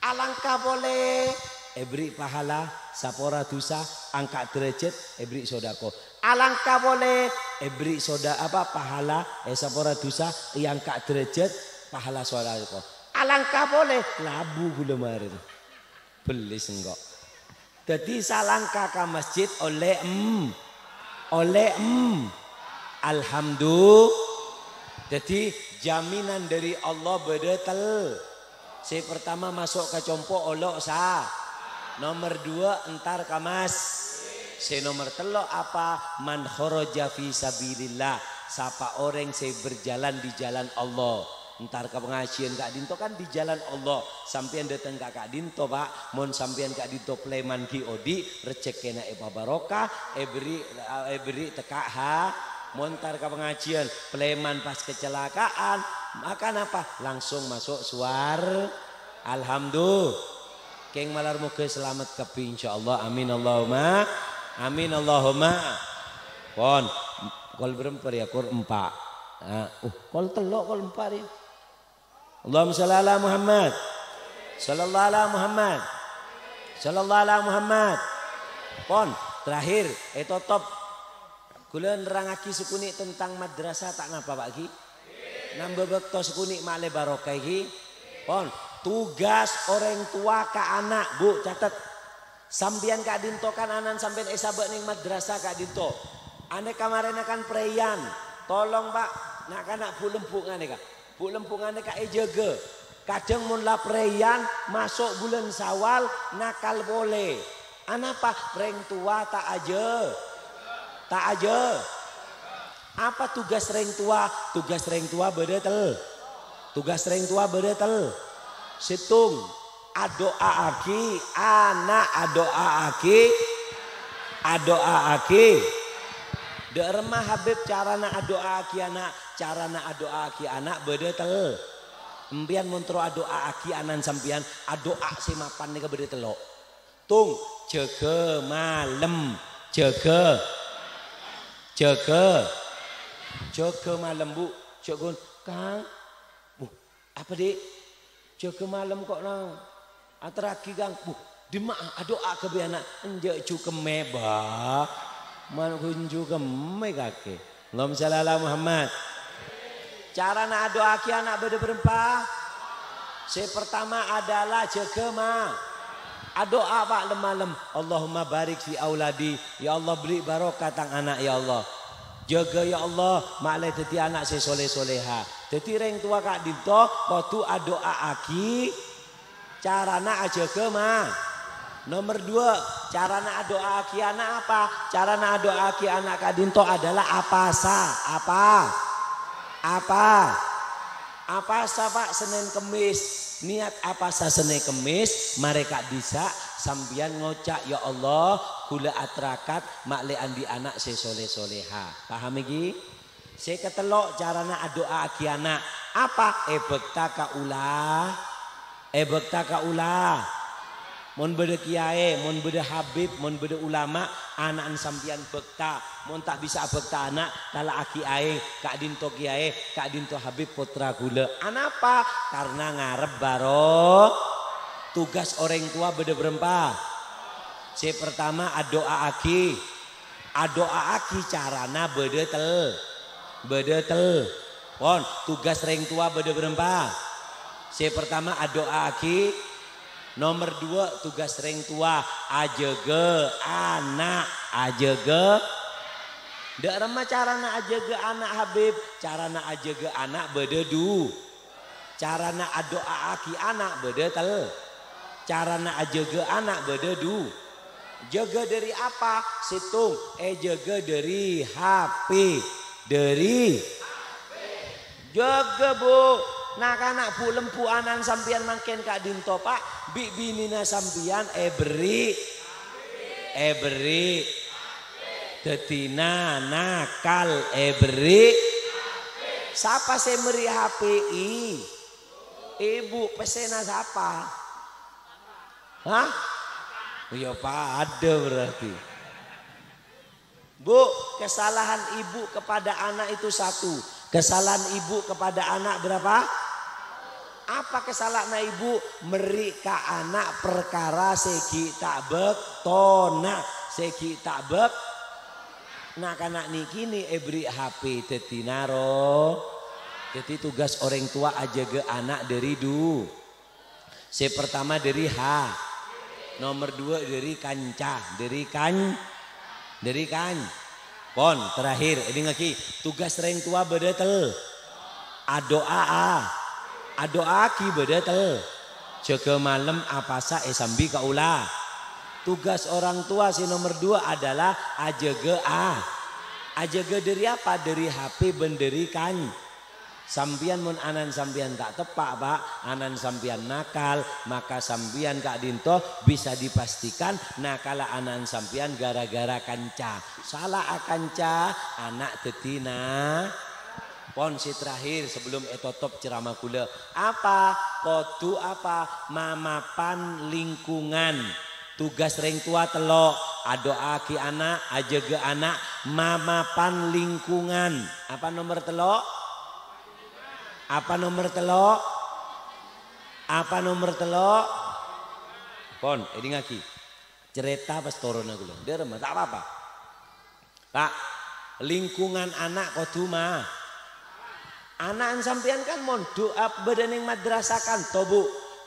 Alangka polè, èberri' pahala, sapora dusa, angka' dârâjhât, èberri' sodako. Alangka polè, èberri' soda-, apa, pahala, èsapora dusa, èangka' dârâjhât, pahala sodako. Alangka polè, labu ghulâ marèna. Bellis engko'. Dâddhi salangka ka masjid ollè em-, ollè em-, Alhamdulillah. Dâddhi jaminan dâri Allah bâdâ tel-, sè pertama maso' ka compo' olo' sa-, nomer dua entar ka mas-, sè nomer tello' apa? Man kharaja fi sabilillah, sapa orèng sè berjalan di jalan Allah. Entar ka pangajiân ka'dinto kan di jalan Allah. Sampèyan dâteng ka ka'dinto, Pak. Mon sampèyan ka'dinto palèman ghi' odi', rejhekkèna èpabarokah, èberri', èberri' tekka' ha-, mon entar ka pangajiân, palèman pas kecelakaan, maka napa? Langsung maso' suwar-, Alhamdulillah. Kèng malar moghâ salamet kabbhi, insyaallah. Amin, Allahumma. Amin, Allahumma. Pon. Kol bârâmpa rèya? Kol empa'. Ah, uh, kol tello', kol empa' rèya. Allahumma shalli ala Muhammad. Sallallahu ala Muhammad. Sallallahu ala Muhammad. Pon, terakhir, ètotop. Ghulâ nerrangngaghi sakonè' tentang madrasah ta' napa, Pak, ghi? Nambâ bâkto sakonè' ma'lè barokah, ghi? Pon, tugas orèng towa ka ana', Bu, catet. Sampèyan ka'dinto kan ana'na sampèyan èsabâ' neng madrasah ka'dinto. Anèka marèna kan prèyan. Tolong, Pak, na'-kana' bu'-lembu' nganèka. Bu'-lembu' nganèka èjâgâ. Kadhâng mon la prèyan, maso' bulân Syawal, nakal polè. Anapa? Rèng towa ta' ajâ-, ta' ajâ-, Apa tugas rèng towa? Tugas rèng towa bâdâ tel-, tugas rèng towa bâdâ tel-, sèttong, adu'aaghi ana', adu'aaghi, adu'aaghi. Dâ' remma, Habib, carana adu'aaghi ana'? Carana adu'aaghi ana' bâdâ tel-, Empèyan mon terro adu'aaghi ana'na sampèyan, adu'a sè mapan nèka bâdâ tello'. Tong, jâgâ malem. Jâgâ. Jâgâ. Jâgâ malem, Bu. Jâgâ, Kang. Bu, apa, Dik? Jâgâ malem kok, Nang? Aterraghi, Kang. Bu, dimma'a? Adu'a kabbhi ana'. Enjâ' jukemme, Bah. Man ghun jukemme kakè. Allahumma shalli ala Muhammad. Carana adu'aaghi ana' bâdâ bârâmpa? Sè pertama adalah jâgâ ma-, adu'a, Pak, lem-malem. Allahumma barik fi auladi. Ya Allah, beri barokah tang ana', ya Allah. Jâgâ, ya Allah, ma'lè dhâddhi ana' sè soleh-soleha. Dhâddhi rèng towa ka'dinto kodhu adu'aaghi. Carana ajâgâ ma-, Nomer dua, carana adu'aaghi ana' apa? Carana adu'aaghi ana' ka'dinto adalah apasa. Apa? Apa? Apasa, Pak, Senin Kemis. Niat apasa Senin Kemis, marè ka'dissa', Sampèyan ngoca', "Ya Allah, ghulâ atarakat ma' lè andi' ana' sè soleh-soleha." Paham ènggi? Sè katello', carana adu'aaghi ana'. Apa? Èbhâkta ka ula-, èbhâkta ka ula-. Mon bâdâ kiyaè, mon bâdâ habib, mon bâdâ ulama, ana'na sampèyan bhâkta. Mon ta' bisa abhâkta ana', tala'aghi aèng, ka'dinto kiyaè, ka'dinto habib pottra ghulâ. Anapa? Karna ngarep baro-, tugas orèng towa bâdâ bârâmpa? Sè partama, adu'aaghi. Adu'aaghi carana bâdâ tel-, bâdâ tel-. Pon, tugas rèng towa bâdâ bârâmpa? Sè partama, adu'aaghi. Nomer duwâ', tugas rèng towa, ajâgâ ana', ajâgâ. Dâ' remma carana ajâgâ ana', Habib? Carana ajâgâ ana' bâdâ du-, Carana adu'aaghi ana' bâdâ tel-, carana ajâgâ ana' bâdâ du-, jâgâ dâri apa? Sèttong, èjâgâ dâri H P. Dâri? Jâgâ, Bu. Na'-kana', bu'-lembu' ana'na sampèyan mangkèn ka'dinto, Pa', bi' binèna sampèyan èberri'. Èberri'. Dâddhina nakal èberri'. Sapa sè mèrri' H P? I-, ibu. Pèssèna sapa? Hah? Ya padâ berarti. Bu, kesalahan ibu kepada anak itu satu. Kesalahan ibu kepada anak berapa? Apa kesalahanna ibu? Mèrri' ka ana' parkara sè ghi' ta' bâktona, sè ghi' ta' bâk-, na'-kana' nèkè nè èberri' H P dâddhina ro-. Dâddhi tugas orèng towa ajâgâ ana' dâri du-. Sè partama dâri ha-, nomer duwâ' dâri kanca, dâri kan-, dâri kan-, pon, terakhir, èdingngaghi, tugas rèng towa bâdâ tel-, adu'a, a-, adu'aaghi bâdâ tel-, jâgâ malem apasa èsambi kaulâ. Tugas orang tua sè nomer duwâ' adalah ajâgâ a-, ajâgâ dâri apa? Dâri H P bân dâri kan-, Sampèyan mon ana'na sampèyan ta' teppa', Pa', ana'na sampèyan nakal, maka sampèyan ka'dinto bisa dipastikan nakalla ana'na sampèyan gara-gara kanca. Sala akanca, ana' dâddhi na-, pon sè terakhir sebelum ètotop ceramah kaulâ. Apa? Kodhu apa? Mamapan lingkungan. Tugas rèng towa tello', adu'aaghi ana', ajâgâ ana', mamapan lingkungan. Apa nomer tello'? Apa nomer tello'? Apa nomer tello'? Pon, èdingngaghi. Carèta pas toronna kaulâ. Dâremma, ta' pa-apa. Pa', lingkungan ana' kodhu ma-, ana'na sampèyan kan mondhu'â bâdâ neng madrasah kanto, Bu.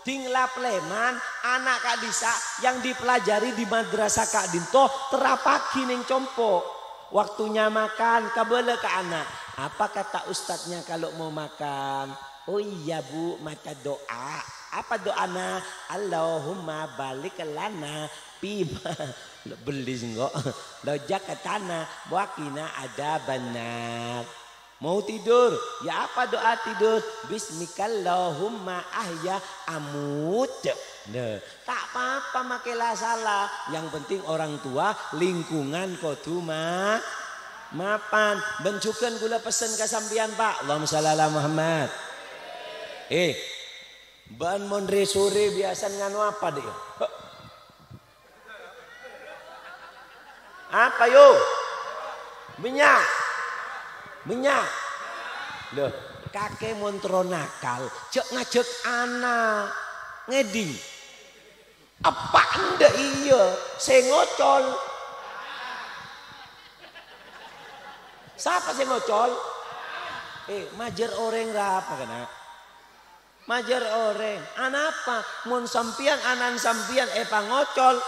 Ding la-, lèman ana' ka'dissa' yang dipelajari di madrasah ka'dinto terapaghi neng compo'. Waktunya makan, kabâlâ ka ana', "Apa kata ustadznya kalau mau makan?" "Oh iya, Bu, maca doa." "Apa do'ana?" "Allahumma barik lana fima." Belli sengko'. "Rozaqtana wa qina adzabannar." Mau tidur, ya apa doa tidur? "Bismikallahumma ahya amut." Nah, ta' pa-apa make la sala. Yang penting orang tua, lingkungan kodhu ma-, mapan. Bân jhughân kaulâ pessen ka sampèyan, Pa'. Allahumma shalli ala Muhammad. Eh, bân mon rè-sorè biyasana nganu apa, Dek? Apa, yo? Bânnya'. Bânnya'. Loh, kakè mon terro nakal, jhâ' ngajhâk ana'. Ngèdhing. Eppa' endâ' iyâ, sè ngocol. Sapa sè ngocol? Eh, majâr orèng ra apa, kana'? Majâr orèng. Anapa? Mon sampèyan, ana'na sampèyan èpangocol.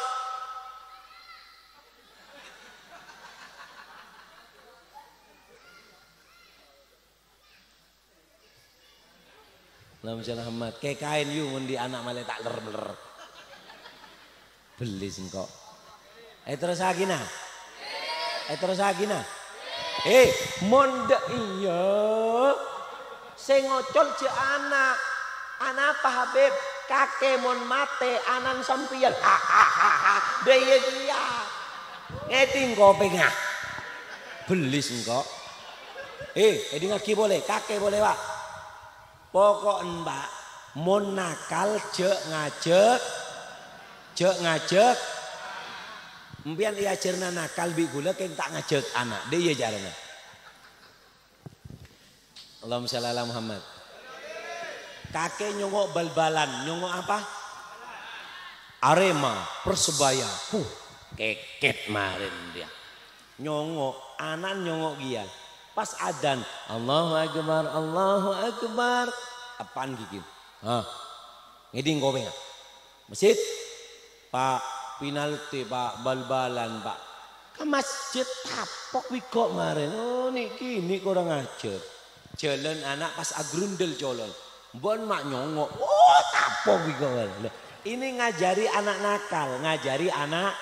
Allahumma shalli Muhammad. Kè kaèn yu mon dhi' ana' malè ta' ler-meler. Belli sengko'. Èterrossaghina. Èterrossaghina. Eh, mon dâ' iyâ. Sè ngocol jhâ' ana'. Anapa, Habib? Kakè mon matè, ana'na sampèyan. Hahaha. Dâ' iyâ kèya. Ngèdhing kopèngnga. Bellis engko'. Eh, èdhingngaghi polè, kakè polè, Pak. Poko'en, Pak, mon nakal jhâ' ngajhâk, jhâ' ngajhâk. Empèyan èajhârâna nakal bi' ghulâ kèng ta' ngajhâk ana'. Dâ' iyâ carana. Allahumma shalli ala Muhammad. Kakè nyongngo' bal-balan, nyongngo' apa? Arema, Persebaya. Huh, kèkèt marèn dia. Nyongngo', ana'na nyongngo' kèya. Pas adzan, "Allahu Akbar, Allahu Akbar." Eppa'na ghighina. Hah. Ngèdhing kopèngnga. Masjid. Pak, penalti, Pak, bal-balan, Pak. Ka masjid tapok bi' engko' marèn. Oh, nè'-kènè' korang ajhâr. Jhâlân ana' pas agrundel colol. Bân ma' nyongngo'. Oh, tapok bi' engko' marèn. Loh, ini ngajhâri ana' nakal, ngajhâri ana'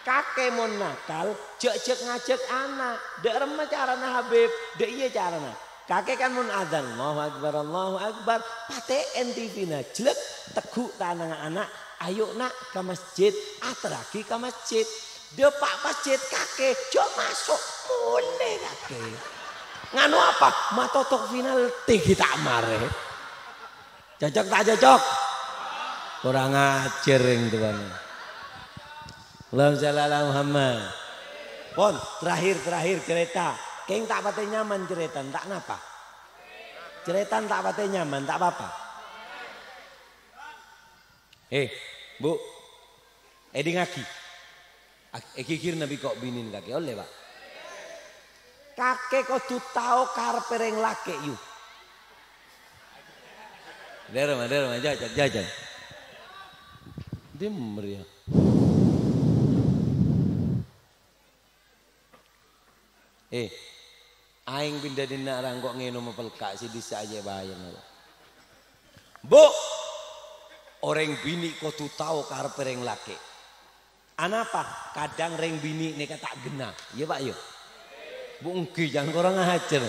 kakè mon nakal, jhâ'-jhâ' ngajhâk ana'. Dâ' remma carana, Habib? Dâ' iyâ carana. Kakè kan mon adzan, "Allahu Akbar, Allahu Akbar," patè'èn T V-na, jlek, tegghu' tanangnga ana', "Ayo, Na', ka masjid, aterraghi ka masjid." Dâpa' masjid, kakè, jhâ' maso', molè kakè. Nganu apa? Matotok penalti ghi' ta' marè. Cocok ta' cocok? Kurang ajhâr rèng tuwan. Allahumma shalli ala Muhammad. Pon, terakhir, terakhir cerita. Kèng ta' patè nyaman cerita, ta' napa? Cerita ta' patè nyaman, ta' apa-apa. Eh, Bu, èdhingngaghi. Ag-, èghighirna bi' engko' binèna kakè, ollè, Pak? Kakè kodhu tao kareppa rèng lakè', yu. Dâremma, dâremma, jhâjhân, jhâjhân. Dimmer, ya. Eh, aèng bhândhâ dinna' ra engko' ngènoma pelka' sè dissa' ajâ' bâjâna. Bu, orèng binè' kodhu tao kareppa rèng lakè'. Anapa? Kadhâng rèng binè' nèka ta' ghenna. Iyâ, Pak, iyâ? Bu, èngghi, jhân korang ajhâr.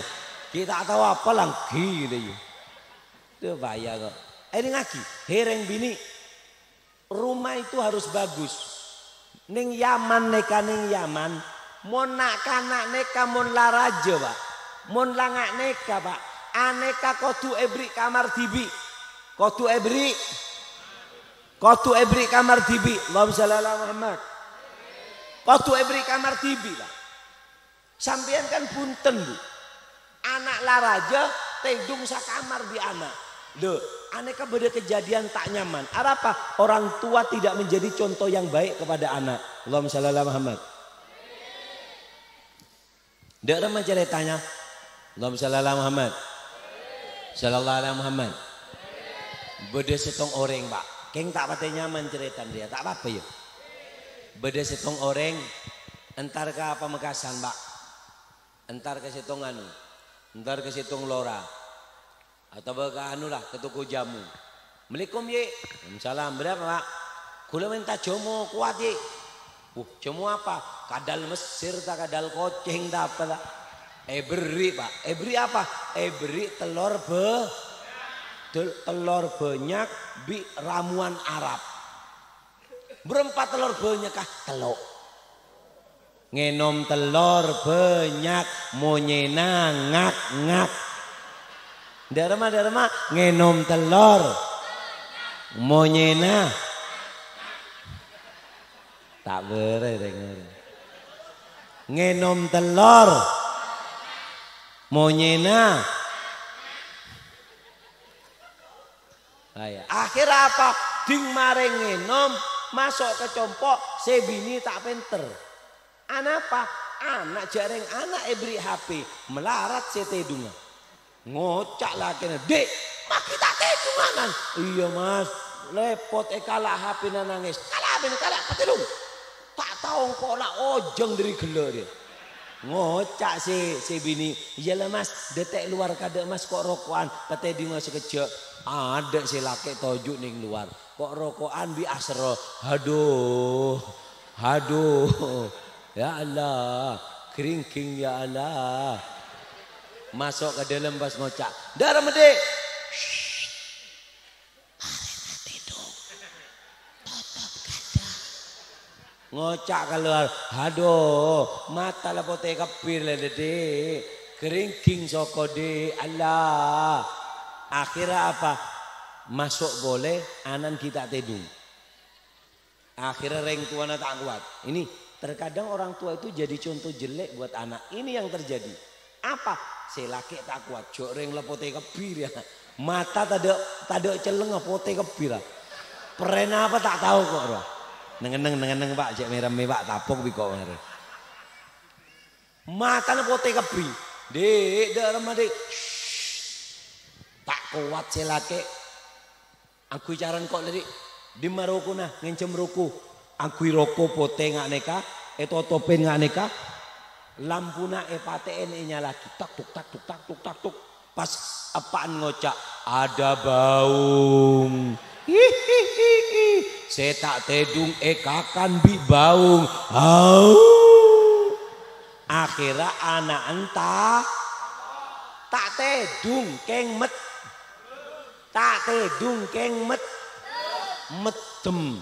Ghi' ta' tao apa la èngghi, ghâllu, iyâ. Dâ' bhâjâ kok. Èdhingngaghi, he rèng binè'. Rumah itu harus bagus. Neng Yaman nèka, neng Yaman, mon na'-kana' nèka mon la rajâ, Pak, mon la nga' nèka, Pak, anèka kodhu èberri' kamar dhibi'. Kodhu èberri', kodhu èberri' kamar dhibi'. Allahumma shalli ala Muhammad. Kodhu èberri' kamar dhibi', Pak. Sampèyan kan bhunten, Bu. Ana' la rajâ tèdung sakamar bi' ana'. Lho, anèka bâdâ kejadian ta' nyaman. Arapa? Orang tua tidak menjadi contoh yang baik kepada anak. Allahumma shalli ala Muhammad. Dâ' remma carètana? Allahumma shalli ala Muhammad. Shallallahu ala Muhammad. Bâdâ sèttong orèng, Pak. Kèng ta' patè nyaman carètana rèya. Ta' apa-apa, yâ. Bâdâ sèttong orèng entar ka Pamekasan, Pak. Entar ka sèttong anu, entar ka sèttong lora. Otabâ ka anu la, ka toko jamu. "Assalamualaikum, Yè." "Waalaikumsalam. Berapa, Pak?" "Kaulâ mènta jamu kowat, Yè." "Wuh, jamu apa? Kadal Mesir ta, kadal kocèng ta apa ta?" Èberri', Pak. Èberri' apa? Èberri' tellor bâ-, tel-, tellor bânnya' bi' ramowan Arab. Bârâmpa tellor bânnya'na? Tello'. Ngènom tellor bânnya', monyèna ngak-ngak. Dâ' remma, dâ' remma, ngènom tellor. Monyèna. Ta' bârâ, rèng-orèng. Ngènom tellor. Monyèna. Ayo. Akhirnya apa? Ding marè ngènom, maso' ka compo', sè binè ta' pènter. Anapa? Ana' jhâ' rèng ana' èberri' H P, malarat sè tèdungnga. Ngoca' lakèna, "Dhi', maghi ta' tèdungnga, Nan?" "Iyâ, Mas." Lèpot èkala' H P-na nangès. "Kala' H P-na, kala', patèdung." Ta' tao engko' la ojhâng dâri ghellâ' rèya. Ngoca' sè, sè binè, "Iyâ la, Mas, dâtè' lowar kadâ', Mas, ko' roko'an, patèdungnga sakejjhâ'." Adâ' sè lakè' toju' neng lowar. Ko' roko'an bi' aserro. Haduh. Haduh. Ya Allah. Gringging, ya Allah. Maso' ka dâlem pas ngoca', "Dâremma, Dhi'." Ngoca' kalowar, "Adhu, mata la potè kabbhi la, Dhi'. Ghâringging soko, Dhi'. Allah." Akhirnya apa? Maso' polè, ana'na ghi' ta' tèdung. Akhirnya rèng towana ta' kowat. Ini, terkadang orang tua itu jadi contoh jelek buat anak. Ini yang terjadi. Apa? Sè lakè' ta' kowat, jhâ' rèng la potè kabbhi rèya. Mata tadâ', tadâ' cellengnga, potè kabbhi ra. Perèna apa ta' tao ko' ra. Neng-enneng, neng-enneng, Pak, jhâ' mèremmè, Pak, tapok bi' ko' mara. Matana potè kabbhi. Dhi', dâ' remma, Dhi'. Shh. Ta' kowat sè lakè'. Angghuy carana ko' la, Dhi', dimma rokona, ngènjhâm roko. Angghuy roko potè nga' nèka, ètotobhin nga' nèka, lampuna èpatè'èn ènyala'aghi. Tak tuk, tak tuk, tak tuk, tak tuk. Pas eppa'na ngoca', "Ada baung. Hihihihi. Sè ta' tèdung èkakan bi' baung." Au. Akhirnya ana'na ta', ta' tèdung, kèng met-, Ta' tèdung kèng met-, meddem.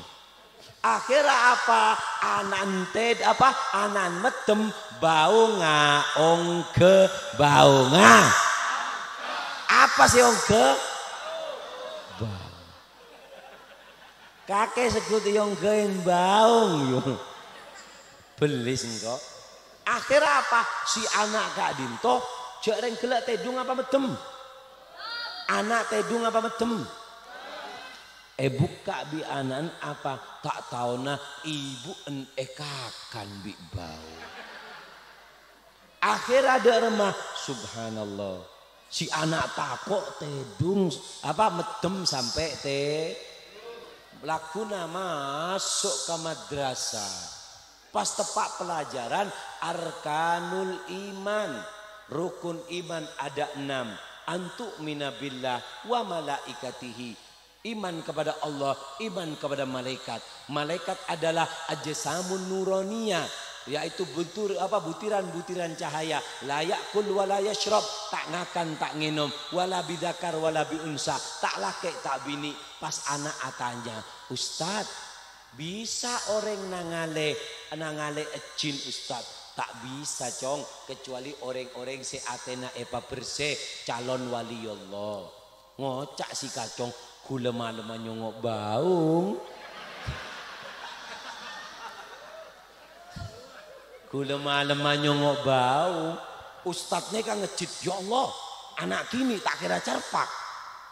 Akhirnya apa? Ana'na tèd-, apa? Ana'na meddem, baungnga ongghâ, baungnga. Apa sè ongghâ? Baung. Kakè segghut èongghâi baung, yo. Bellis engko'. Akhirnya apa? Si ana' ka'dinto jhâ' rèng ghellâ' tèdung apa meddem? Ana' tèdung apa meddem? Èbukka' bi' ana'na apa? Ta' taona ibu'na èkakan bi' baung. Akhirnya dâ' remma, subhanallah. Si ana' tako' tèdung, apa, meddem sampè' tè-, lagghuna maso' ka madrasah. Pas teppa' pelajaran Arkanul Iman, rukun iman ada enam. Antu'mina billah wa malaikatihi. Iman kepada Allah, iman kepada malaikat. Malaikat adalah ajsamun nuraniyah, yaitu butur-, apa, butiran-butiran cahaya. La ya'kul wa la yasyrab, ta' ngakan, ta' ngènom, wala bidzakar wala bi unsa, ta' lakè', ta' binè'. Pas ana' atanya, "Ustaz, bisa orèng nangalè, nangalè jin, Ustaz?" "Ta' bisa, Cong, kecuali orèng-orèng sè atèna èpabersè, calon waliyullah." Ngoca' si kacong, "Ghulâ malemma nyongo' baung." Ghulâ malemma nyongo' baung. Ustad nèka ngejjit, "Ya Allah, ana' kènè' ta' kèra carpak.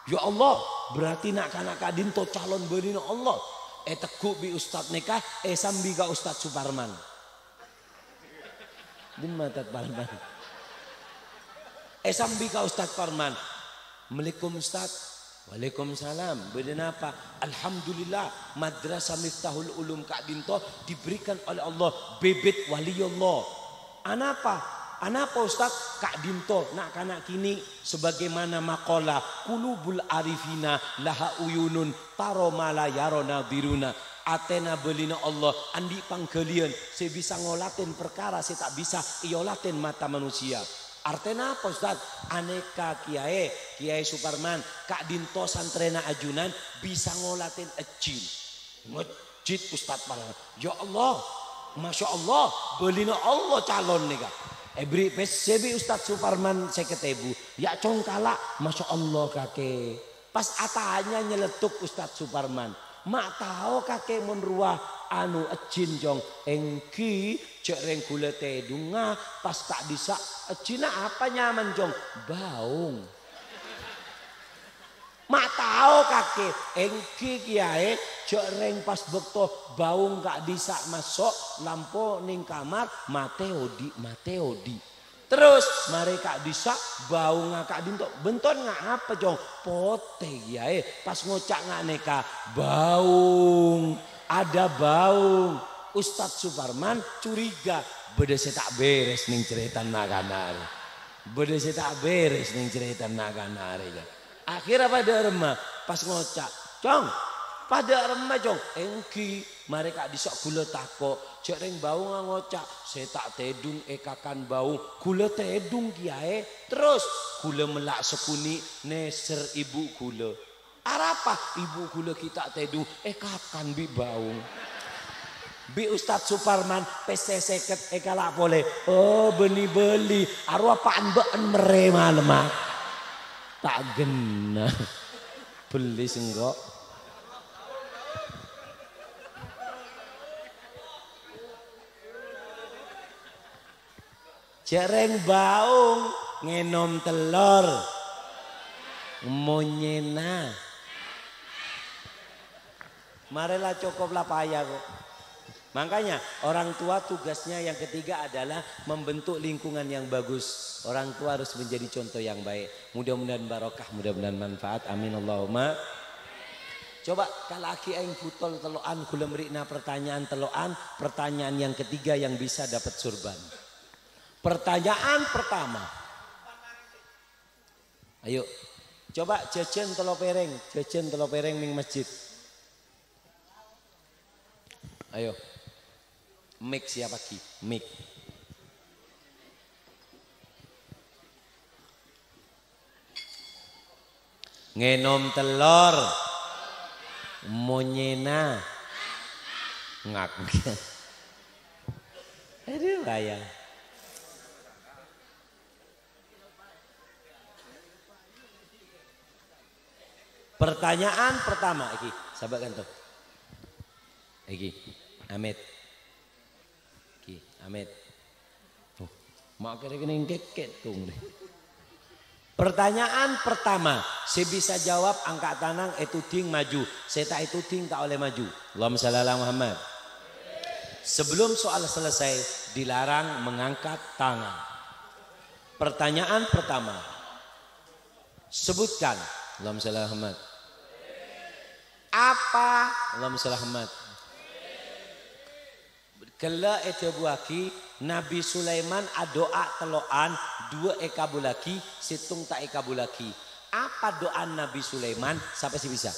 Ya Allah, berarti na'-kana' ka'dinto calon bâlina Allah." Ètegghu' bi' ustad nèka, èsambi ka Ustad Suparman. Dimma Tad Parman? Èsambi ka Ustad Parman. "Assalamualaikum, Ustad." "Waalaikumsalam. Bâdâ napa?" "Alhamdulillah, Madrasah Miftahul Ulum ka'dinto diberikan oleh Allah bibit waliyullah." "Anapa? Anapa, Ustad?" "Ka'dinto na'-kana' kènè', sebagaimana maqala, 'Qulubul arifina laha uyunun tara ma la yara nadhiruna.'" Atèna bâlina Allah andi' pangghâliyân sè bisa ngolatè parkara sè ta' bisa èolatè mata manusia. Artèna apa, Ustad? Anèka kèyaè, Kèyaè Suparman, ka'dinto santrèna ajunan bisa ngolatè jin. Ngejjit Ustad Parman. "Ya Allah, Masya Allah, bâlina Allah calon nèka." Èberri' pèssè bi' Ustad Suparman sèket èbu. "Ya' congkala', Masya Allah, kakè." Pas atanya nyelettuk Ustad Suparman, "Ma' tao kakè mon rowa anu jin, Cong?" "Èngghi, jhâ' rèng ghulâ tèdungnga pas ka'dissa'." "Jinna apa nyamana, Cong?" "Baung." "Ma' tao kakè?" "Èngghi, Kèyaè, jhâ' rèng pas bâkto baung ka'dissa' maso' lampo neng kamar, matè odi', matè odi'." Terros marè ka'dissa', baungnga ka'dinto. "Bântona ngapa, Cong?" "Potè, Kèyaè, pas ngoca' nga' nèka, 'Baung, ada baung.'" Ustad Suparman curiga, bâdâ sè ta' bèrès neng carètana na'-kana' rè. Bâdâ sè ta' bèrès neng carètana na'-kana' rè, ya. Akhirnya padâ remma, pas ngoca', "Cong, padâ remma, Cong." "Èngghi, marè ka'dissa' ghulâ tako', jhâ' rèng baungnga ngoca', 'Sè ta' tèdung èkakan baung.'" "Ghulâ tèdung, Kèyaè. Terros?" "Ghulâ mella' sakonè' nèser èbhu ghulâ." "Arapa?" "Èbhu ghulâ ghi' ta' tèdung, èkakan bi' baung." Bi' Ustadz Suparman, pèssè sèket èkala' polè. Oh, bânnè bâli. Arowa pa'an bâ'en merrè malemma. Ta' ghenna. Bâli sèngko'. Jhâ' rèng bâung ngènom tellor. Monyèna. Marè la cokop la paya kok. Makanya orang tua tugasnya yang ketiga adalah membentuk lingkungan yang bagus. Orang tua harus menjadi contoh yang baik. Mudah-mudahan barokah, mudah-mudahan manfaat. Amin Allahumma. Coba kala'aghi aèng butol tello'an, ghulâ mèrè'na pertanyaan tello'an, pertanyaan yang ketiga yang bisa dapat surban. Pertanyaan pertama. Ayo. Coba jhâjhân tello pèrèng, jhâjhân tello pèrèng neng masjid. Ayo. Mik siapaghi? Mik. Ngènom tellor. Monyèna. Ngak. Aduh, bahaya. Pertanyaan pertama iki, sabâ' kanto. Iki, Amit. Iki, Amit. Oh, ma' kèrè kènè' kèkèt, Tung. Pertanyaan pertama, sè bisa jawab angka' tanang, ètodhing maju. Sè ta' ètodhing ta' ollè maju. Allahumma shalli ala Muhammad. Sebelum soal selesai, dilarang mengangkat tangan. Pertanyaan pertama. Sebutkan. Allahumma shalli ala Muhammad. Apa? Allahumma shalli ala Muhammad. Ghellâ' èdhâbuwâghi, Nabi Sulaiman adu'a tello'an, duwâ' èkabhullâghi, sèttong ta' èkabhullâghi. Apa du'a Nabi Sulaiman? Sapa sè bisa?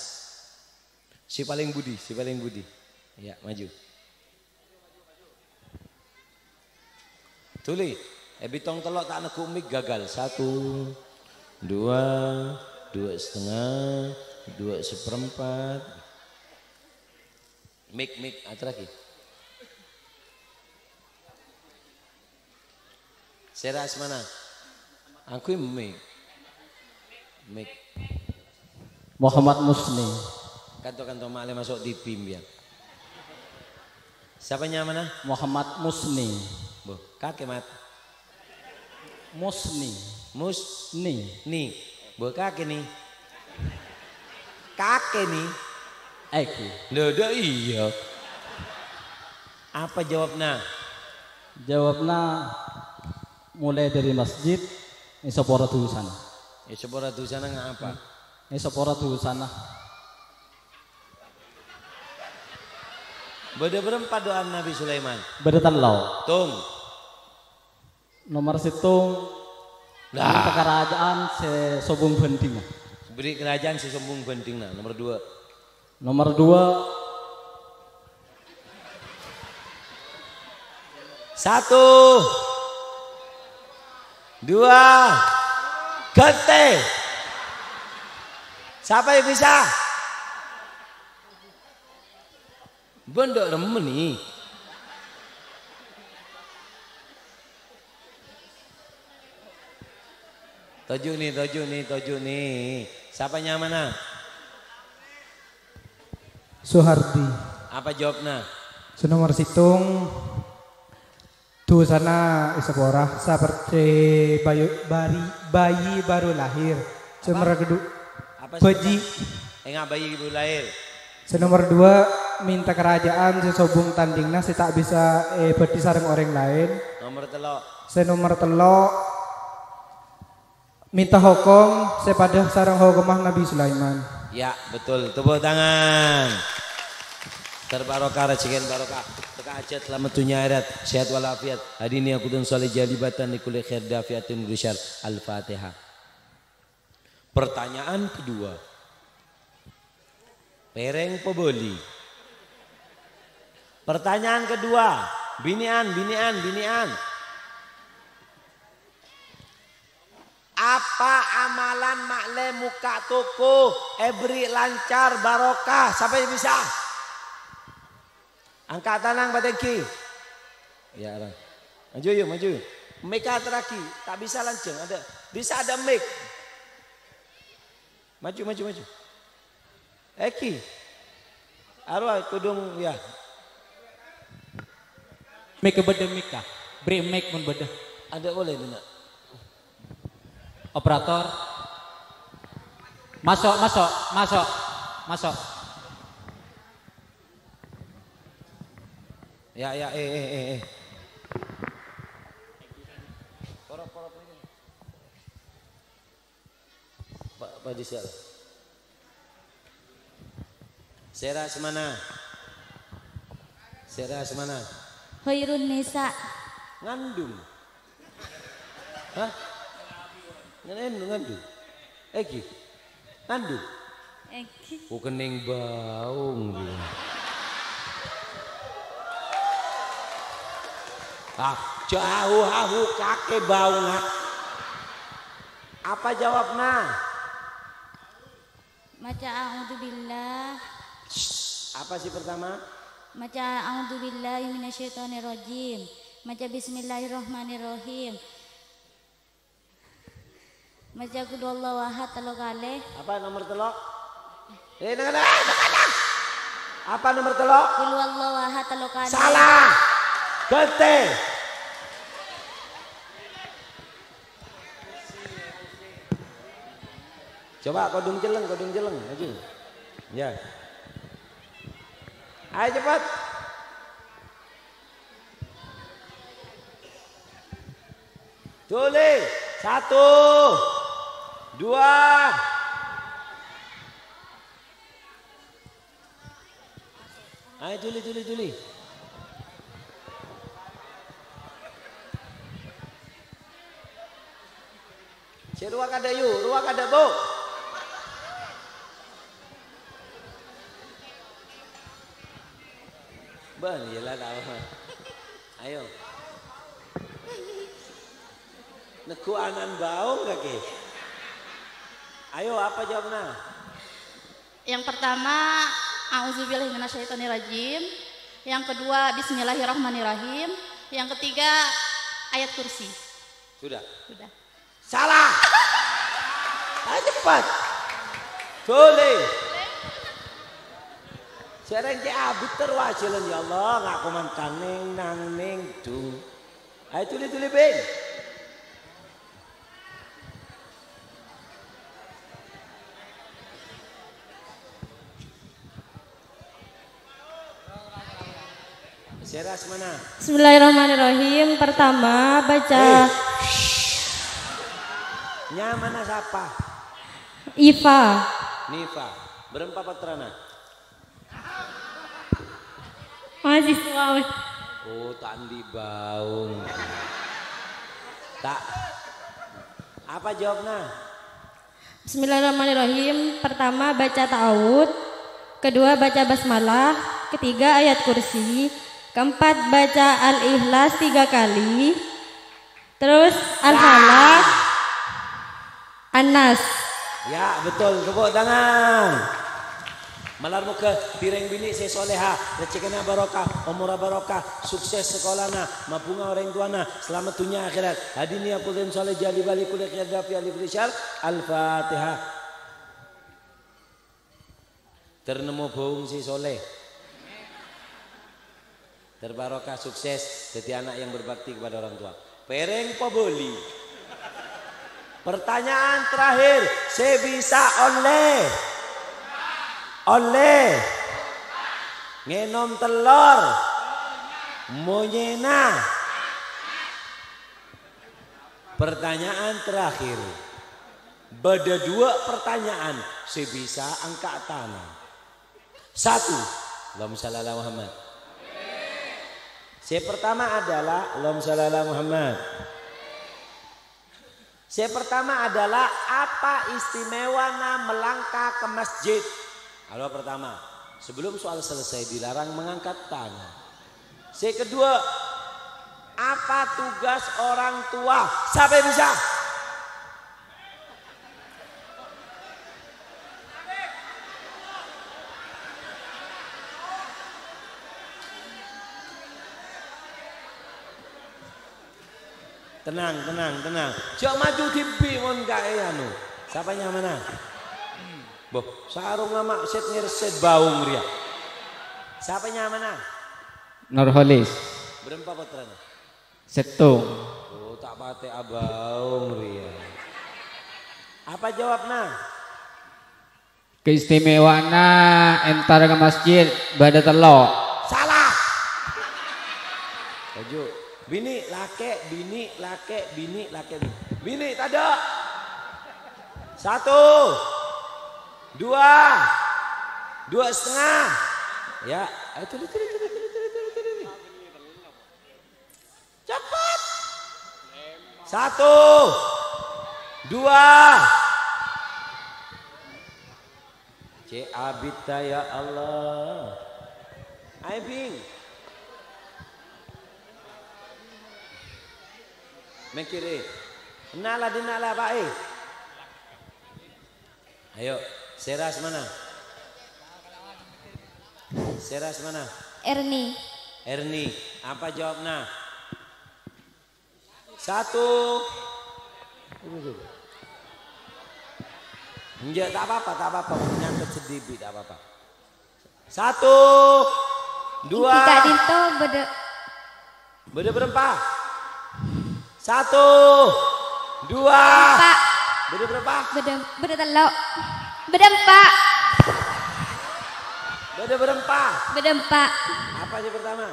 Sè palèng budi, sè palèng budi. Ya, maju. Dhuli, è bitong tello' ta' neggu' mik gagal. Satu, dua, dua setengah, dua seperempat. Mik, mik, aterraghi. Sèra asmana? Angghuy mik. Mik. Muhammad Musni. Kanto-kanto ma'lè maso' T V mbiyan. Sapa nyamana? Muhammad Musni. Bo, kakè, Mat. Musni. Mus? Ni. Ni. Bo, kakè, Ni. Kakè, Ni. Eki. Lho, dâ' iyâ. Apa jawabna? Jawabna, mulai dari masjid, èsapora dusana. Èsapora dusana ngapa? Èsapora dusana. Bâdâ bârâmpa du'ana Nabi Sulaiman? Bâdâ tello'. Tung. Nomer sèttong, Lah. Minta karaja'an sè sobung bhândhingnga. Beri kerajaan sè sobung bhândhingnga. Nomor dua. Nomer dua. Satu. Dua. Ghântè. Sapa yang bisa? Bâ'na dâ' remma, Ni. Toju', Ni, toju', Ni, toju', Ni. Sapa nyamana? Suhardi. Apa jawabna? Sè nomer sèttong, dusana èsapora sapertè bayu-, bari-, bayi baru lahir. Sè Apa? nomer kedua, Apa sè baji. kedua? Enga' bayi baru lahir. Sè nomer dua, minta karaja'an sè sobung tandhingnga sè ta' bisa èbâdhi sareng orèng laèn. Nomer tello'. Sè nomer tello', minta hokom sè padâ sareng hokomma Nabi Sulaiman. Ya, betul. Tepuk tangan. Terbarokah, rejeki barokah. Berkah hajat, selamat dunia akhirat. Sehat walafiat. Hadini akutun salih jalibatan li kulli khair dafiatin bisyar. Al-Fatihah. Pertanyaan kedua. Pèrèng pabâli. Pertanyaan kedua. Binè'an, binè'an, binè'an. Apa amalan ma'lè mokka' toko èberri' lancar barokah? Sapa sè bisa? Angka' tanang patèngghi. Ya, ra. Maju, yu, maju. Mic aterraghi. Ta' bisa lanjhâng. Ada, bisa ada mic. Maju, maju, maju. Èngghi. Arowa kodhung, ya. Mic bâdâ mic, Kak. Bri mic mon bâdâ. Ada boleh, Dina. Operator. Masuk, masuk, masuk, masuk. Ya, ya, eh, eh, eh, eh. Porop, porop ini. Pak, Pak Disa. Sèra semana. Sèra semana. Khairun nisa. Ngandung. Hah? Ngen-, ngandung. Èngghi. Ngandung. Èngghi. Oh, kenning baung, gitu. Ah, jauh-jauh kakè baung, ah. Apa jawabnya? Maca a'udzubillah. Apa sih pertama? Maca a'udzubillahi minasyaitonirrajim. Maca bismillahirrahmanirrahim. Maca qul huwallahu ahad tello kalè. Apa nomor tello'? Eh, nang, nang, nang, nang. Apa nomor tello'? Qul huwallahu ahad tello kalè. Salah. Ghântè. Coba kodhung celleng, kodhung celleng, maju. Ya. Ayo cepat. Dhuli, satu, dua. Ayo, dhuli, dhuli, dhuli. Sè rowa kadâ', yu, rowa kadâ', Bu. Bân, iyâ la, tao. Ayo. Neggu' ana'na baung kakè. Ayo, apa jawabnya? Yang pertama, a'udzubillahi minasyaitonirrajim. Yang kedua, bismillahirrahmanirrahim. Yang ketiga, ayat kursi. Sudah. Sudah. Salah. Ayo cepat. Dhuli. Sè rèng cè' abit terro ajhâlân, ya Allah, ngaku mantan neng nang neng dung. Ayo dhuli-dhuli, Bing. Sèra semana. Bismillahirrahmanirrahim. Pertama, baca. Eh. Nyamana sapa? Iva. Niva. Bârâmpa pottrana? Mahasiswa, Mas. Oh, ta' andi' baung. Ta'. Apa jawabnya? Bismillahirrahmanirrahim. Pertama, baca ta'awud. Kedua, baca basmalah. Ketiga, ayat kursi. Keempat, baca Al-Ikhlas tiga kali. Terus, Al-Falaq, An-Nas. Ya, betul. Tepuk tangan. Malar moghâ bi' rèng binè' sè soleha, rejhekkèna barokah, omorra barokah, sukses sekolana, mabhunga orèng towana, salamet dhunnya akhèrat. Hadini ya kullin saleh jali bali kulli khair dafi alif rishal. Al-Fatihah. Ter nemmo baung sè soleh. Ter barokah, sukses, jadi anak yang berbakti kepada orang tua. Pèrèng pabâli. Pertanyaan terakhir, sè bisa ollè. Ollè. Ngènom tellor. Monyèna. Pertanyaan terakhir. Bâdâ dua pertanyaan sè bisa angka' tanang. Satu, Allahumma shalli ala Muhammad. Sè pertama adalah, Allahumma shalli ala Muhammad. Sè pertama adalah, apa istimewana melangkah ke masjid? Halo pertama, sebelum soal selesai dilarang mengangkat tangan. Sè kedua, apa tugas orang tua? Sapa bisa? Tenang, tenang, tenang. Jhâ' maju dhibi' mon kaè anu. Sapa nyamana? Boh, sarongnga ma' sèt-ngèrèsèt bhâung rèya. Sapa nyamana? Nurholis. Bârâmpa pottrana? Sèttong. Oh, ta' patè abhâung rèya. Apa jawabna? Keistimewaanna entar ka masjid bâdâ tello'. Salah. Maju. Binè', lakè', binè', lakè', binè', lakè', binè'. Binè', tadâ'. Satu. Dua. Dua setengah. Ya. Ayo, tuli, tuli, tuli, tuli, tuli, tuli. Cepet. Satu. Dua. Cè' abitta, ya Allah. Ayo, Bing. Mèkkèrè. Nala, dinala, Pak, eh. Ayo, sèra asmana? Sèra asmana? Erni. Erni, apa jawabna? Satu. Enjâ', ta' apa-apa, ta' apa-apa. Nyangkut sè dhibi', ta' apa-apa. Satu. Dua. Enggi ka'dinto bâdâ. Bâdâ bârâmpa? Satu. Dua. Empa'. Bâdâ bârâmpa? Bâdâ, bâdâ tello'. Bâdâ empa'. Bâdâ bârâmpa? Bâdâ empa'. Apa sè pertama?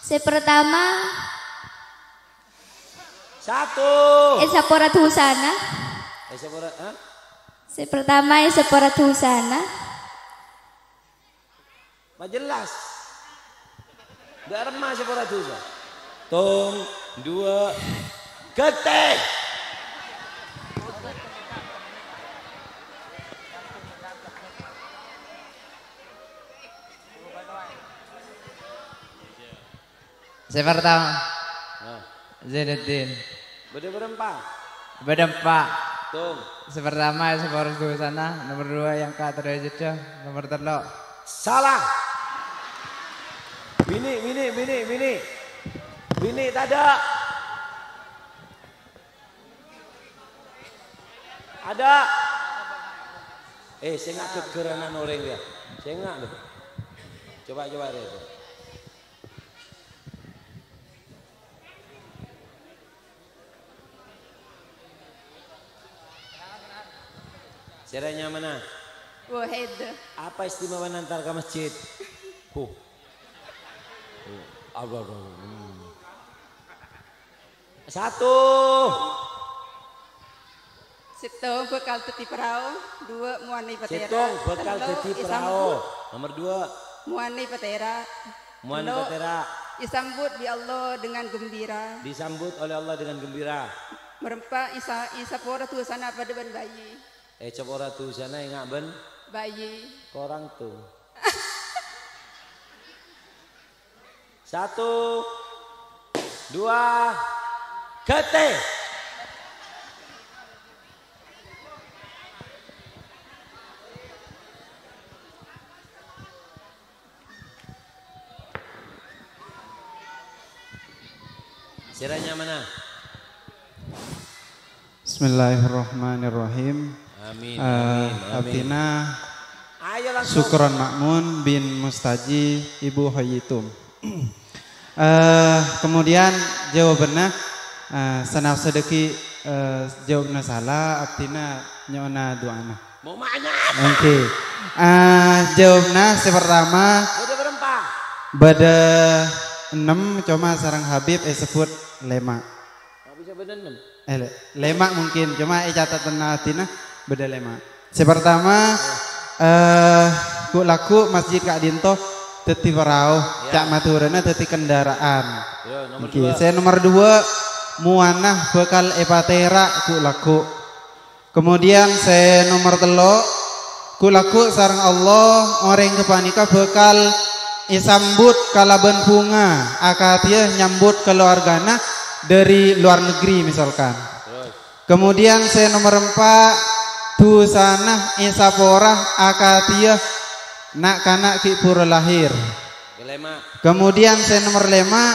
Sè pertama, Satu. Èsapora dusana. Èsapora, ha? Sè pertama, èsapora dusana. Majelas. Dâ' remma sè pora dusa. Tong, duwâ', ghântè. Sè pertama, Nah. Zainuddin. Bâdâ bârâmpa? Bâdâ empa'. Tong. Sè pertama, sè pora dusana. Nomor dua, yang ka terus itu. Nomor tello'. Salah. Binè', binè', binè', binè'. Binè' tadâ'. Ada. Eh, sènga' ghâggârânan orèng rèya. Sènga' lho. Coba, coba, rèya. Sèra nyamana? Wahid. Apa istimewa nantar ka masjid? Huh. Huh. Aduh, aduh, aduh. Hmm. Satu. Sèttong bhâkal dhâddhi parao, duwâ' mowana èpatèra', Sèttong bhâkal tello' dhâddhi parao. Èsambut. Nomor dua. Mowana èpatèra'. Mowana Tello', èpatèra'. Èsambut bi' Allah dengan gembira. Disambut oleh Allah dengan gembira. Nomor empa', èsa-, èsapora dusana padâ bân bayi. Èsapora dusana enga' bân Bayi. Korang tuh. Satu, dua, ghântè. Sèra nyamana? Bismillahirrahmanirrahim. Amin, Eh, amin, amin. Abdhina Ayo langsung. Sukron Ma'mun bin Mustaji Ibu Hoyitum. Eh, kemudian jawabanna, eh, sanapsèdaghi, eh, jawabanna sala, abdhina nyo'ona du'ana. Mau manyap. Oke. Eh, jawabanna sè pertama, Bâdâ bârâmpa? Bâdâ ennem, coma sareng Habib èsebbhut lèma'. Kok bisa bâdâ ennem? Eh, lè-, lèma' mungkin, coma è catatanna abdhina bâdâ lèma'. Sè pertama, eh, ghu'-lagghu' masjid ka'dinto dhâddhi parao, Ya. ca' Madhurâna dhâddhi kendaraan. Ya, nomor Ngghi. dua. Sè nomor dua, mowana bhâkal èpatèra' ghu'-lagghu'. Kemudian sè nomor tello', ghu'-lagghu' sareng Allah, orèng ghâpanèka bhâkal èsambut kalabân bhunga, akadhiyâ nyambut keluargana dâri luar negeri, misalkan. Terus. Kemudian sè nomor empa', dusana èsapora akadhiyâ na'-kana' ghi' bhuru lahir. Kelèma'. Kemudian sè nomor lèma',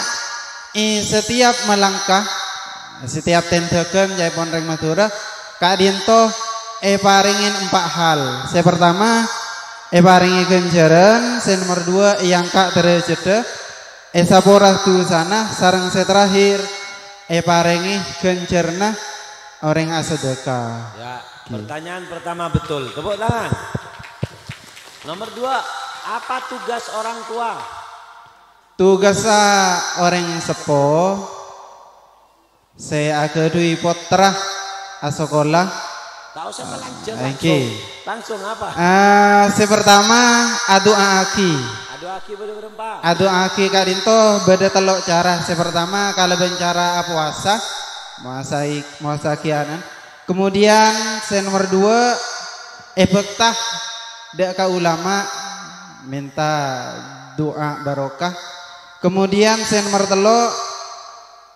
è setiap melangkah, Setiap tèndhâghân ca'èpon rèng Madhurâ, ka'dinto èparèngè empa' hal. Sè partama, èparèngè ghânjhârân, sè nomer duwâ' èangka' dârâjhâddhâ, èsapora dhusana, sareng sè terakhir, èparèngè ghânjhârânna orèng asadhâka. Ya, pertanyaan pertama betul. Tepuk tangan. Nomor dua, apa tugas orang tua? Tugassa orèng seppo sè aghâdhuwi pottra asakola. Ta' osa palanjhâng, èngghi, langsung. Langsung apa? Ah, sè partama, adu'aaghi. Adu'aaghi bâdâ bârâmpa? Adu'aaghi ka'dinto bâdâ tello' cara. Sè partama, kalabân cara apowasa, mowasai, mowasaghi anan. Kemudian, sè nomer duwâ', èbhâkta dâ' ka ulama, mènta du'a barokah. Kemudian, sè nomer tello',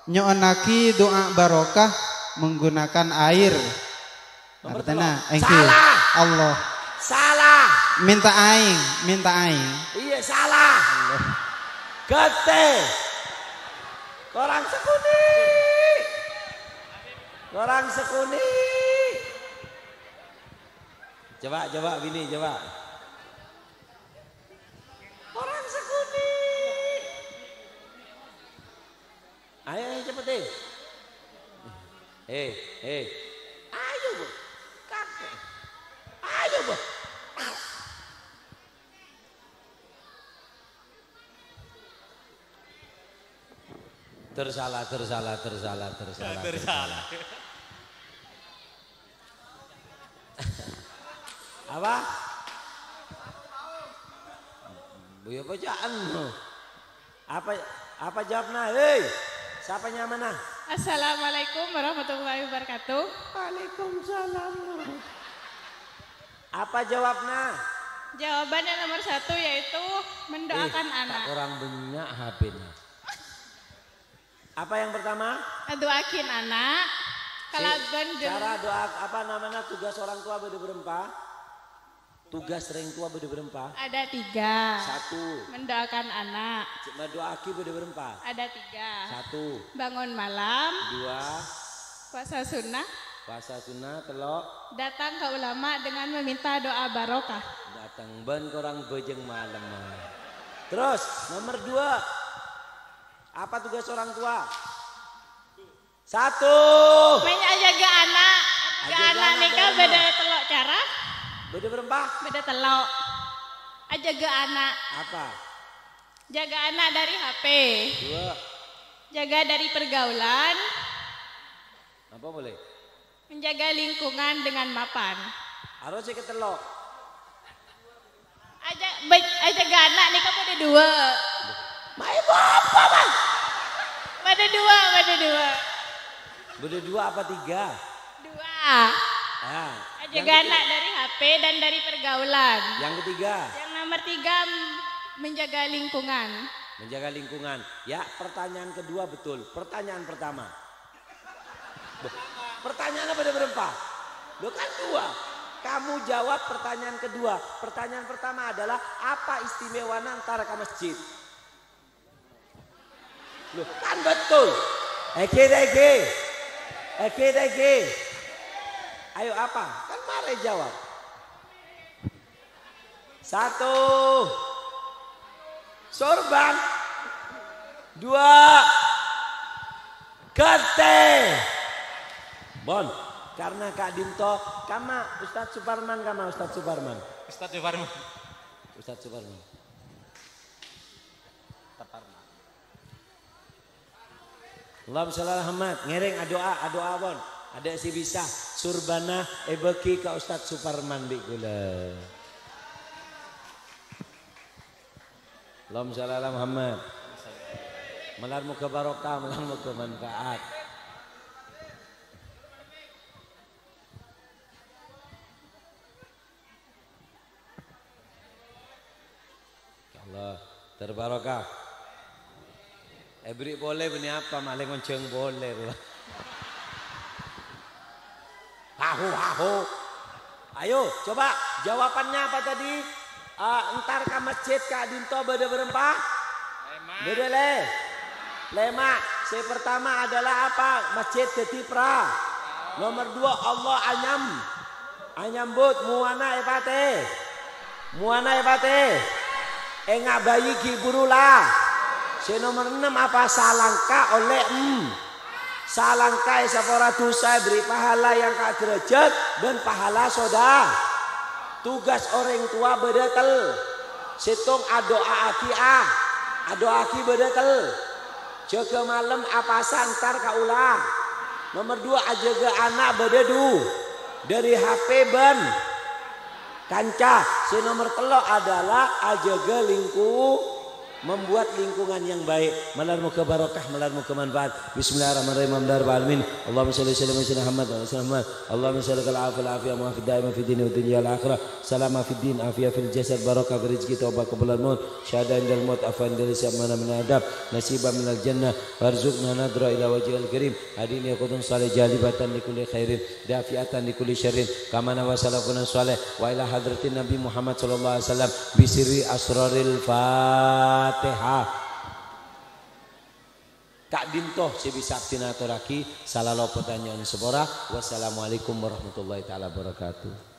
nyo'onnaghi du'a barokah menggunakan air. Nomor Artèna, tello'. Èngghi. Salah. Allah. Salah. Mènta aèng, mènta aèng. Iyâ, salah. Allah. Ghântè. Korang sakonè'. Korang sakonè'. Coba, coba, bini, coba. Korang sakonè'. Ayo, ayo, cepet, eh. Eh, eh. Ayo, Bu. Kakek. Ayo, Bu. Tersalah, tersalah, tersalah, tersalah, tersalah. Apa? Buya bacaan. Apa, apa jawabnya? Hei, siapa nyamana? Assalamualaikum warahmatullahi wabarakatuh. Waalaikumsalam. Apa jawabnya? Jawaban yang nomor satu yaitu mendoakan Eh, anak. Tak kurang banyak H P-nya. Apa yang pertama? Adu'aaghi anak. Si, kalabân ghân- cara doa, apa namanya, tugas orang tua bâdâ bârâmpa? Tugas rèng towa bâdâ bârâmpa? Ada tiga. Satu. Mendoakan anak. Mendoaaghi bâdâ bârâmpa? Ada tiga. Satu. Bangun malam. Dua. Puasa sunnah. Puasa sunnah. Tello'. Datang ke ulama dengan meminta doa barokah. Datang bân korang bhâjâng malem. Terus, nomor dua. Apa tugas orang tua? Satu. Mèn ajâgâ ana'. Ajâgâ ana' nèka bâdâ tello' cara. Bâdâ bârâmpa? Bâdâ tello'. Ajâgâ ana'. Apa? Jaga anak dari H P. Dua. Jaga dari pergaulan. Apa boleh? Menjaga lingkungan dengan mapan. Aro sè katello'. Aja, ba-, ajâgâ ana' nèka bâdâ dua. Ma' èbâ apa, Bang? Bâdâ dua, bâdâ dua. Bâdâ dua apa tiga? Dua. Ah, yang ketiga. Ajâgâ ana' dari H P dan dari pergaulan. Yang ketiga? Yang nomor tiga, m-, menjaga lingkungan. Menjaga lingkungan. Ya, pertanyaan kedua betul. Pertanyaan pertama. Loh, pertanyaannya bâdâ bârâmpa? Loh, kan dua. Kamu jawab pertanyaan kedua. Pertanyaan pertama adalah, apa istimewana entar ka masjid? Loh, kan betul. Èngghi, èngghi. Èngghi, èngghi. Ayo, apa? Kan marè jawab. Satu. Sorban. Dua. Ghântè. Bon, karena ka'dinto, kamma Ustadz Suparman, kamma Ustadz Suparman. Ustadz Suparman. Ustadz Suparman. Allahumma shalli ala Muhammad. Ngèrèng adu'a, adu'a pon. Adâ' sè bisa. Surbana èbâgi ka Ustadz Suparman bi' ghulâ. Allahumma shalli ala Muhammad. Malar moghâ barokah, malar moghâ manfaat. Insyaallah, terbarokah. Èbherri' polè bânnè apa, malè ngonjhâng polè, rowa. Hahu, hahu. Ayo, coba, jawabannya apa tadi? Eh, entar ka masjid ka'dinto bâdâ bârâmpa? Lèma'. Bâdâ lè-, lèma'. Sè pertama adalah apa? Masjid dhâddhi pra. Nomor dua, Allah anyam. Anyambut muwana èpatè. Muwana èpatè. Ènga' bhâi ghi' buru la. Sè nomor ennem apa? Salangka ollè em. Salangka èsapora dhusa èberri' pahala èangka' dârâjhât bân pahala soda. Tugas orèng towa bâdâ tel. Sèttong adu'aaghi a. Adu'aaghi bâdâ tel. Jâgâ malem apasa entar kaulâ. Nomor dua, ajâgâ ana' bâdâ du. Dâri H P bân kanca. Sè nomor tello' adalah ajâgâ lingku-, membuat lingkungan yang baik. Malar moghâ barokah, malar moghâ manfaat. Bismillahirrahmanirrahim. Alhamdulillahirabbil alamin. Allahumma shalli wa sallim ala sayyidina Muhammad wa ala ali Muhammad. Allahumma shalli ala afiyah, afiyah, mu'afiyah daimah fid dini wa dunya wal akhirah. Salama fid din, afiyah fil jasad, barokah fil rizki, taubah qabla al maut, syahadah indal maut, afwa indal hisab, mana minal adab, nasiban minal jannah, warzuqna nadhra ila wajhikal karim, hadini qudun salih jalibatan li kulli khairin, dafi'atan li kulli syarrin, kama nawa salafuna salih, wa ila hadratin Nabi Muhammad sallallahu alaihi wasallam, bisirri asraril Fatihah. Ka'dinto sè bisa abdhina atorraghi, salalopotta nyo'on sapora. Wassalamualaikum warahmatullahi taala wabarakatuh.